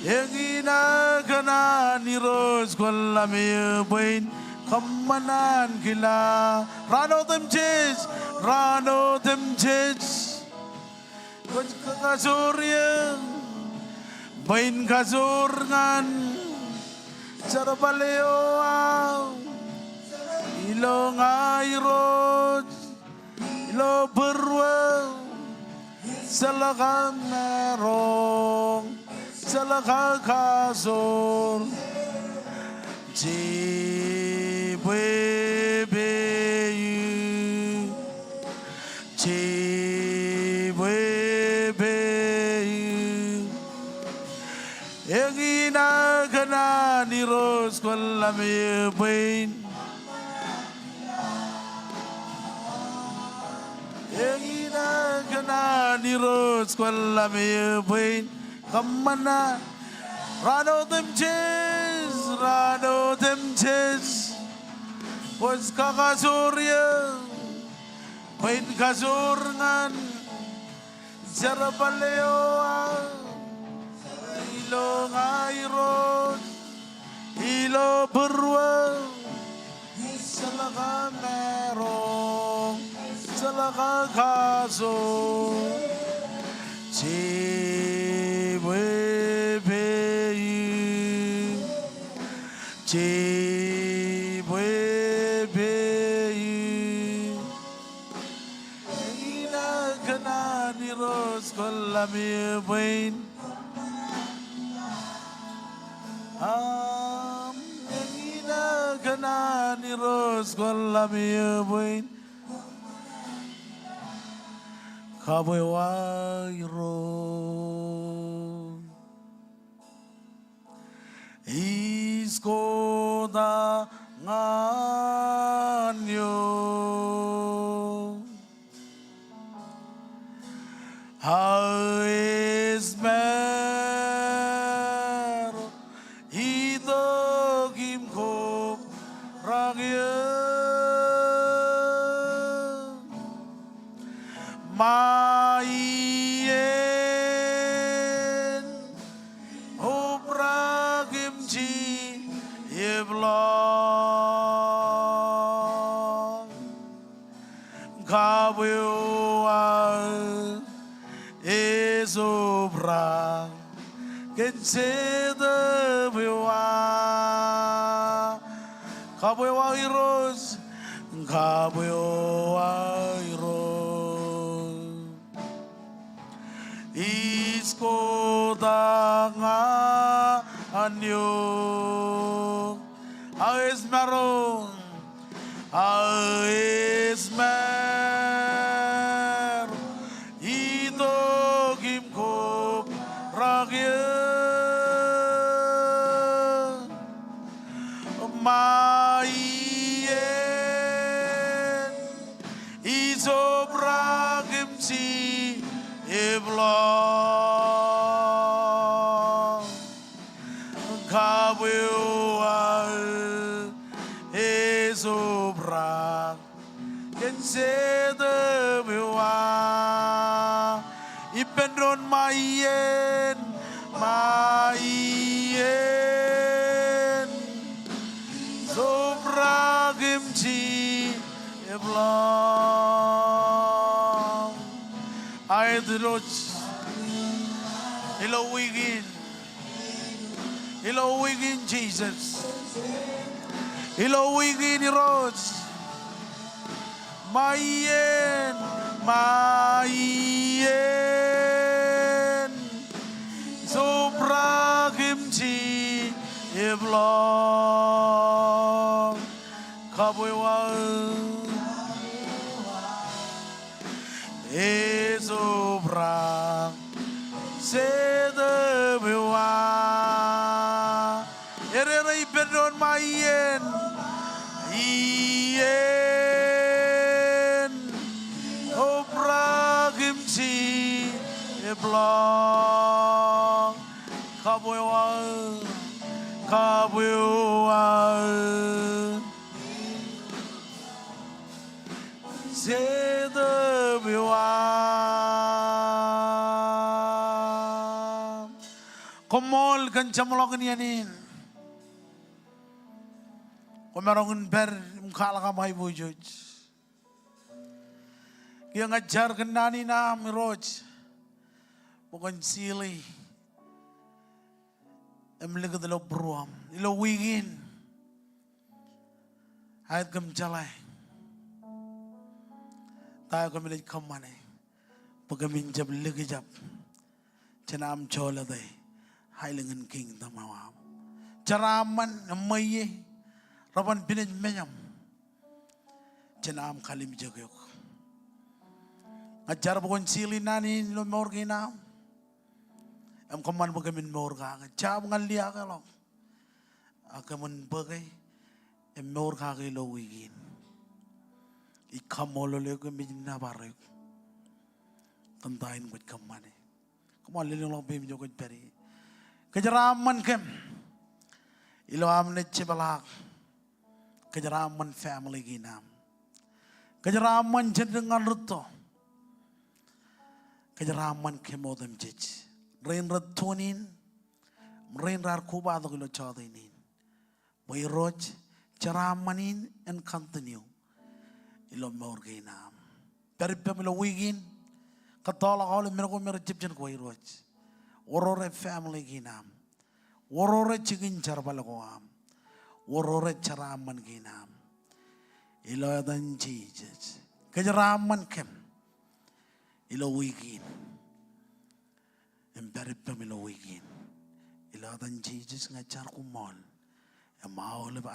Eñin aō kōṇaan Irooj kwōn ḷame eō bwe in kōṃṃan ankilaaj. Raan otemjej, raan otemjej. Kwōj kakajoor eō bwe in kajoor ñan jerbal eo aō. Ilōñ aō Irooj, ilo būruō, jeḷā kōn maroñ, jeḷā kōn kajoor. Jibwe pein. Jibwe pein. Eñin aō kōṇaan Irooj kwōn ḷame eō bwe in. Eñin aō kōṇaan Irooj kwōn ḷame eō bwe in kōṃṃan ankilaaj. Raan otemjej, raan otemjej. Kwōj kakajoor eō bwe in kajoor ñan jerbal eo aō. Ilōñ aō Irooj, Ilo būruō, jeḷā kōn maroñ, jeḷā kōn kajoor, jibwe pein, jibwe pein. Eñin kōṇaan Irooj kwōn lamjebwein. Amen. Eñin kōṇaan Irooj kwōn lamjebwein. Kabwe wa Irooj. Ij kotak ñan eok. Aō ej maroñ itok im kobrak eō. Ma iien obrak im jibḷọk. Kabwe wa ej obrak kōn Jetōb eo. Kabwe wa Irooj, kabwe wa Irooj. Ij kotak ñan eok. Aō ej maroñ. Aō ej maroñ itok im kobrak eō. Ma iien ij obrak im jibḷọk. Kabwe wa ej obrak kōn Jetōb eo aō. Ippān doon, ma iien, ma iien ij obrak im jibḷọk. Aet Irooj. Ilo wiik in. Ilo wiik in Jisōs. Ilo wiik in Irooj. Ma iien, ma iien ij obrak im jibḷọk. Kabwe wa ej obrak Jetōb eo aō. Erere ippān doon, ma iien, iien obrak im jibḷọk. Kabwe wa, kabwe wa Jetōb eo aō. Koṃṃool kōn jeṃḷọkin iien in. Kwōmaroñ in pād im kwaḷọk aṃ aiboojoj. Kiiō ña ij jar kōn naan in aṃ Irooj bwe kwōn sili im likūt ilo būruōṃ ilo wiik in. Aet kōm jeḷā ta eo kōm naaj kōṃṃane bwe kōmin jab likjab jān aṃ jolōte aelōñ in kingdom eo aṃ. Jeraaṃṃan im ṃweiie reban pinej mejaṃ jān aṃ kalimjek eok. Ña ij jar bwe kwōn sili naan in ilo mour kein aṃ im kōṃṃan bwe kōmin mour kake. Jab ñan liaakḷọk. Ak kōmin bōke im mour kake ilo wiik in. Ij kaṃṃoolol eok im ij nōbar eok kōn ta in kwōj kōṃṃane. Koṃṃool, lelōñḷọk peiṃ ijo kwōj pād ie. Kōjeraaṃṃan kōm ilo am naaj jepḷaak. Kōjeraaṃṃan family kein am. Kōjeraaṃṃan jān dik ñan rūtto. Kōjeraaṃṃan kōm otemjej, rein rej tune in im rein raar kobatok ilo jota in. Bwe Irooj, jeraaṃṃan in en continue ilo mour kein aṃ. Pād ippaṃ ilo wiik in, kōttoḷọk aolep men ko me rej jab jān kwe Irooj. Worwor ej family kein aṃ. Worwor ej jikin jerbal ko aṃ. Worwor ej jeraaṃṃan kein aṃ. Ilo etan Jisōs. Kōjeraaṃṃan kōm ilo wiik in. Im pād ippaṃ ilo wiik in. Ilo etan Jisōs ña ij jar koṃṃool. Im aolep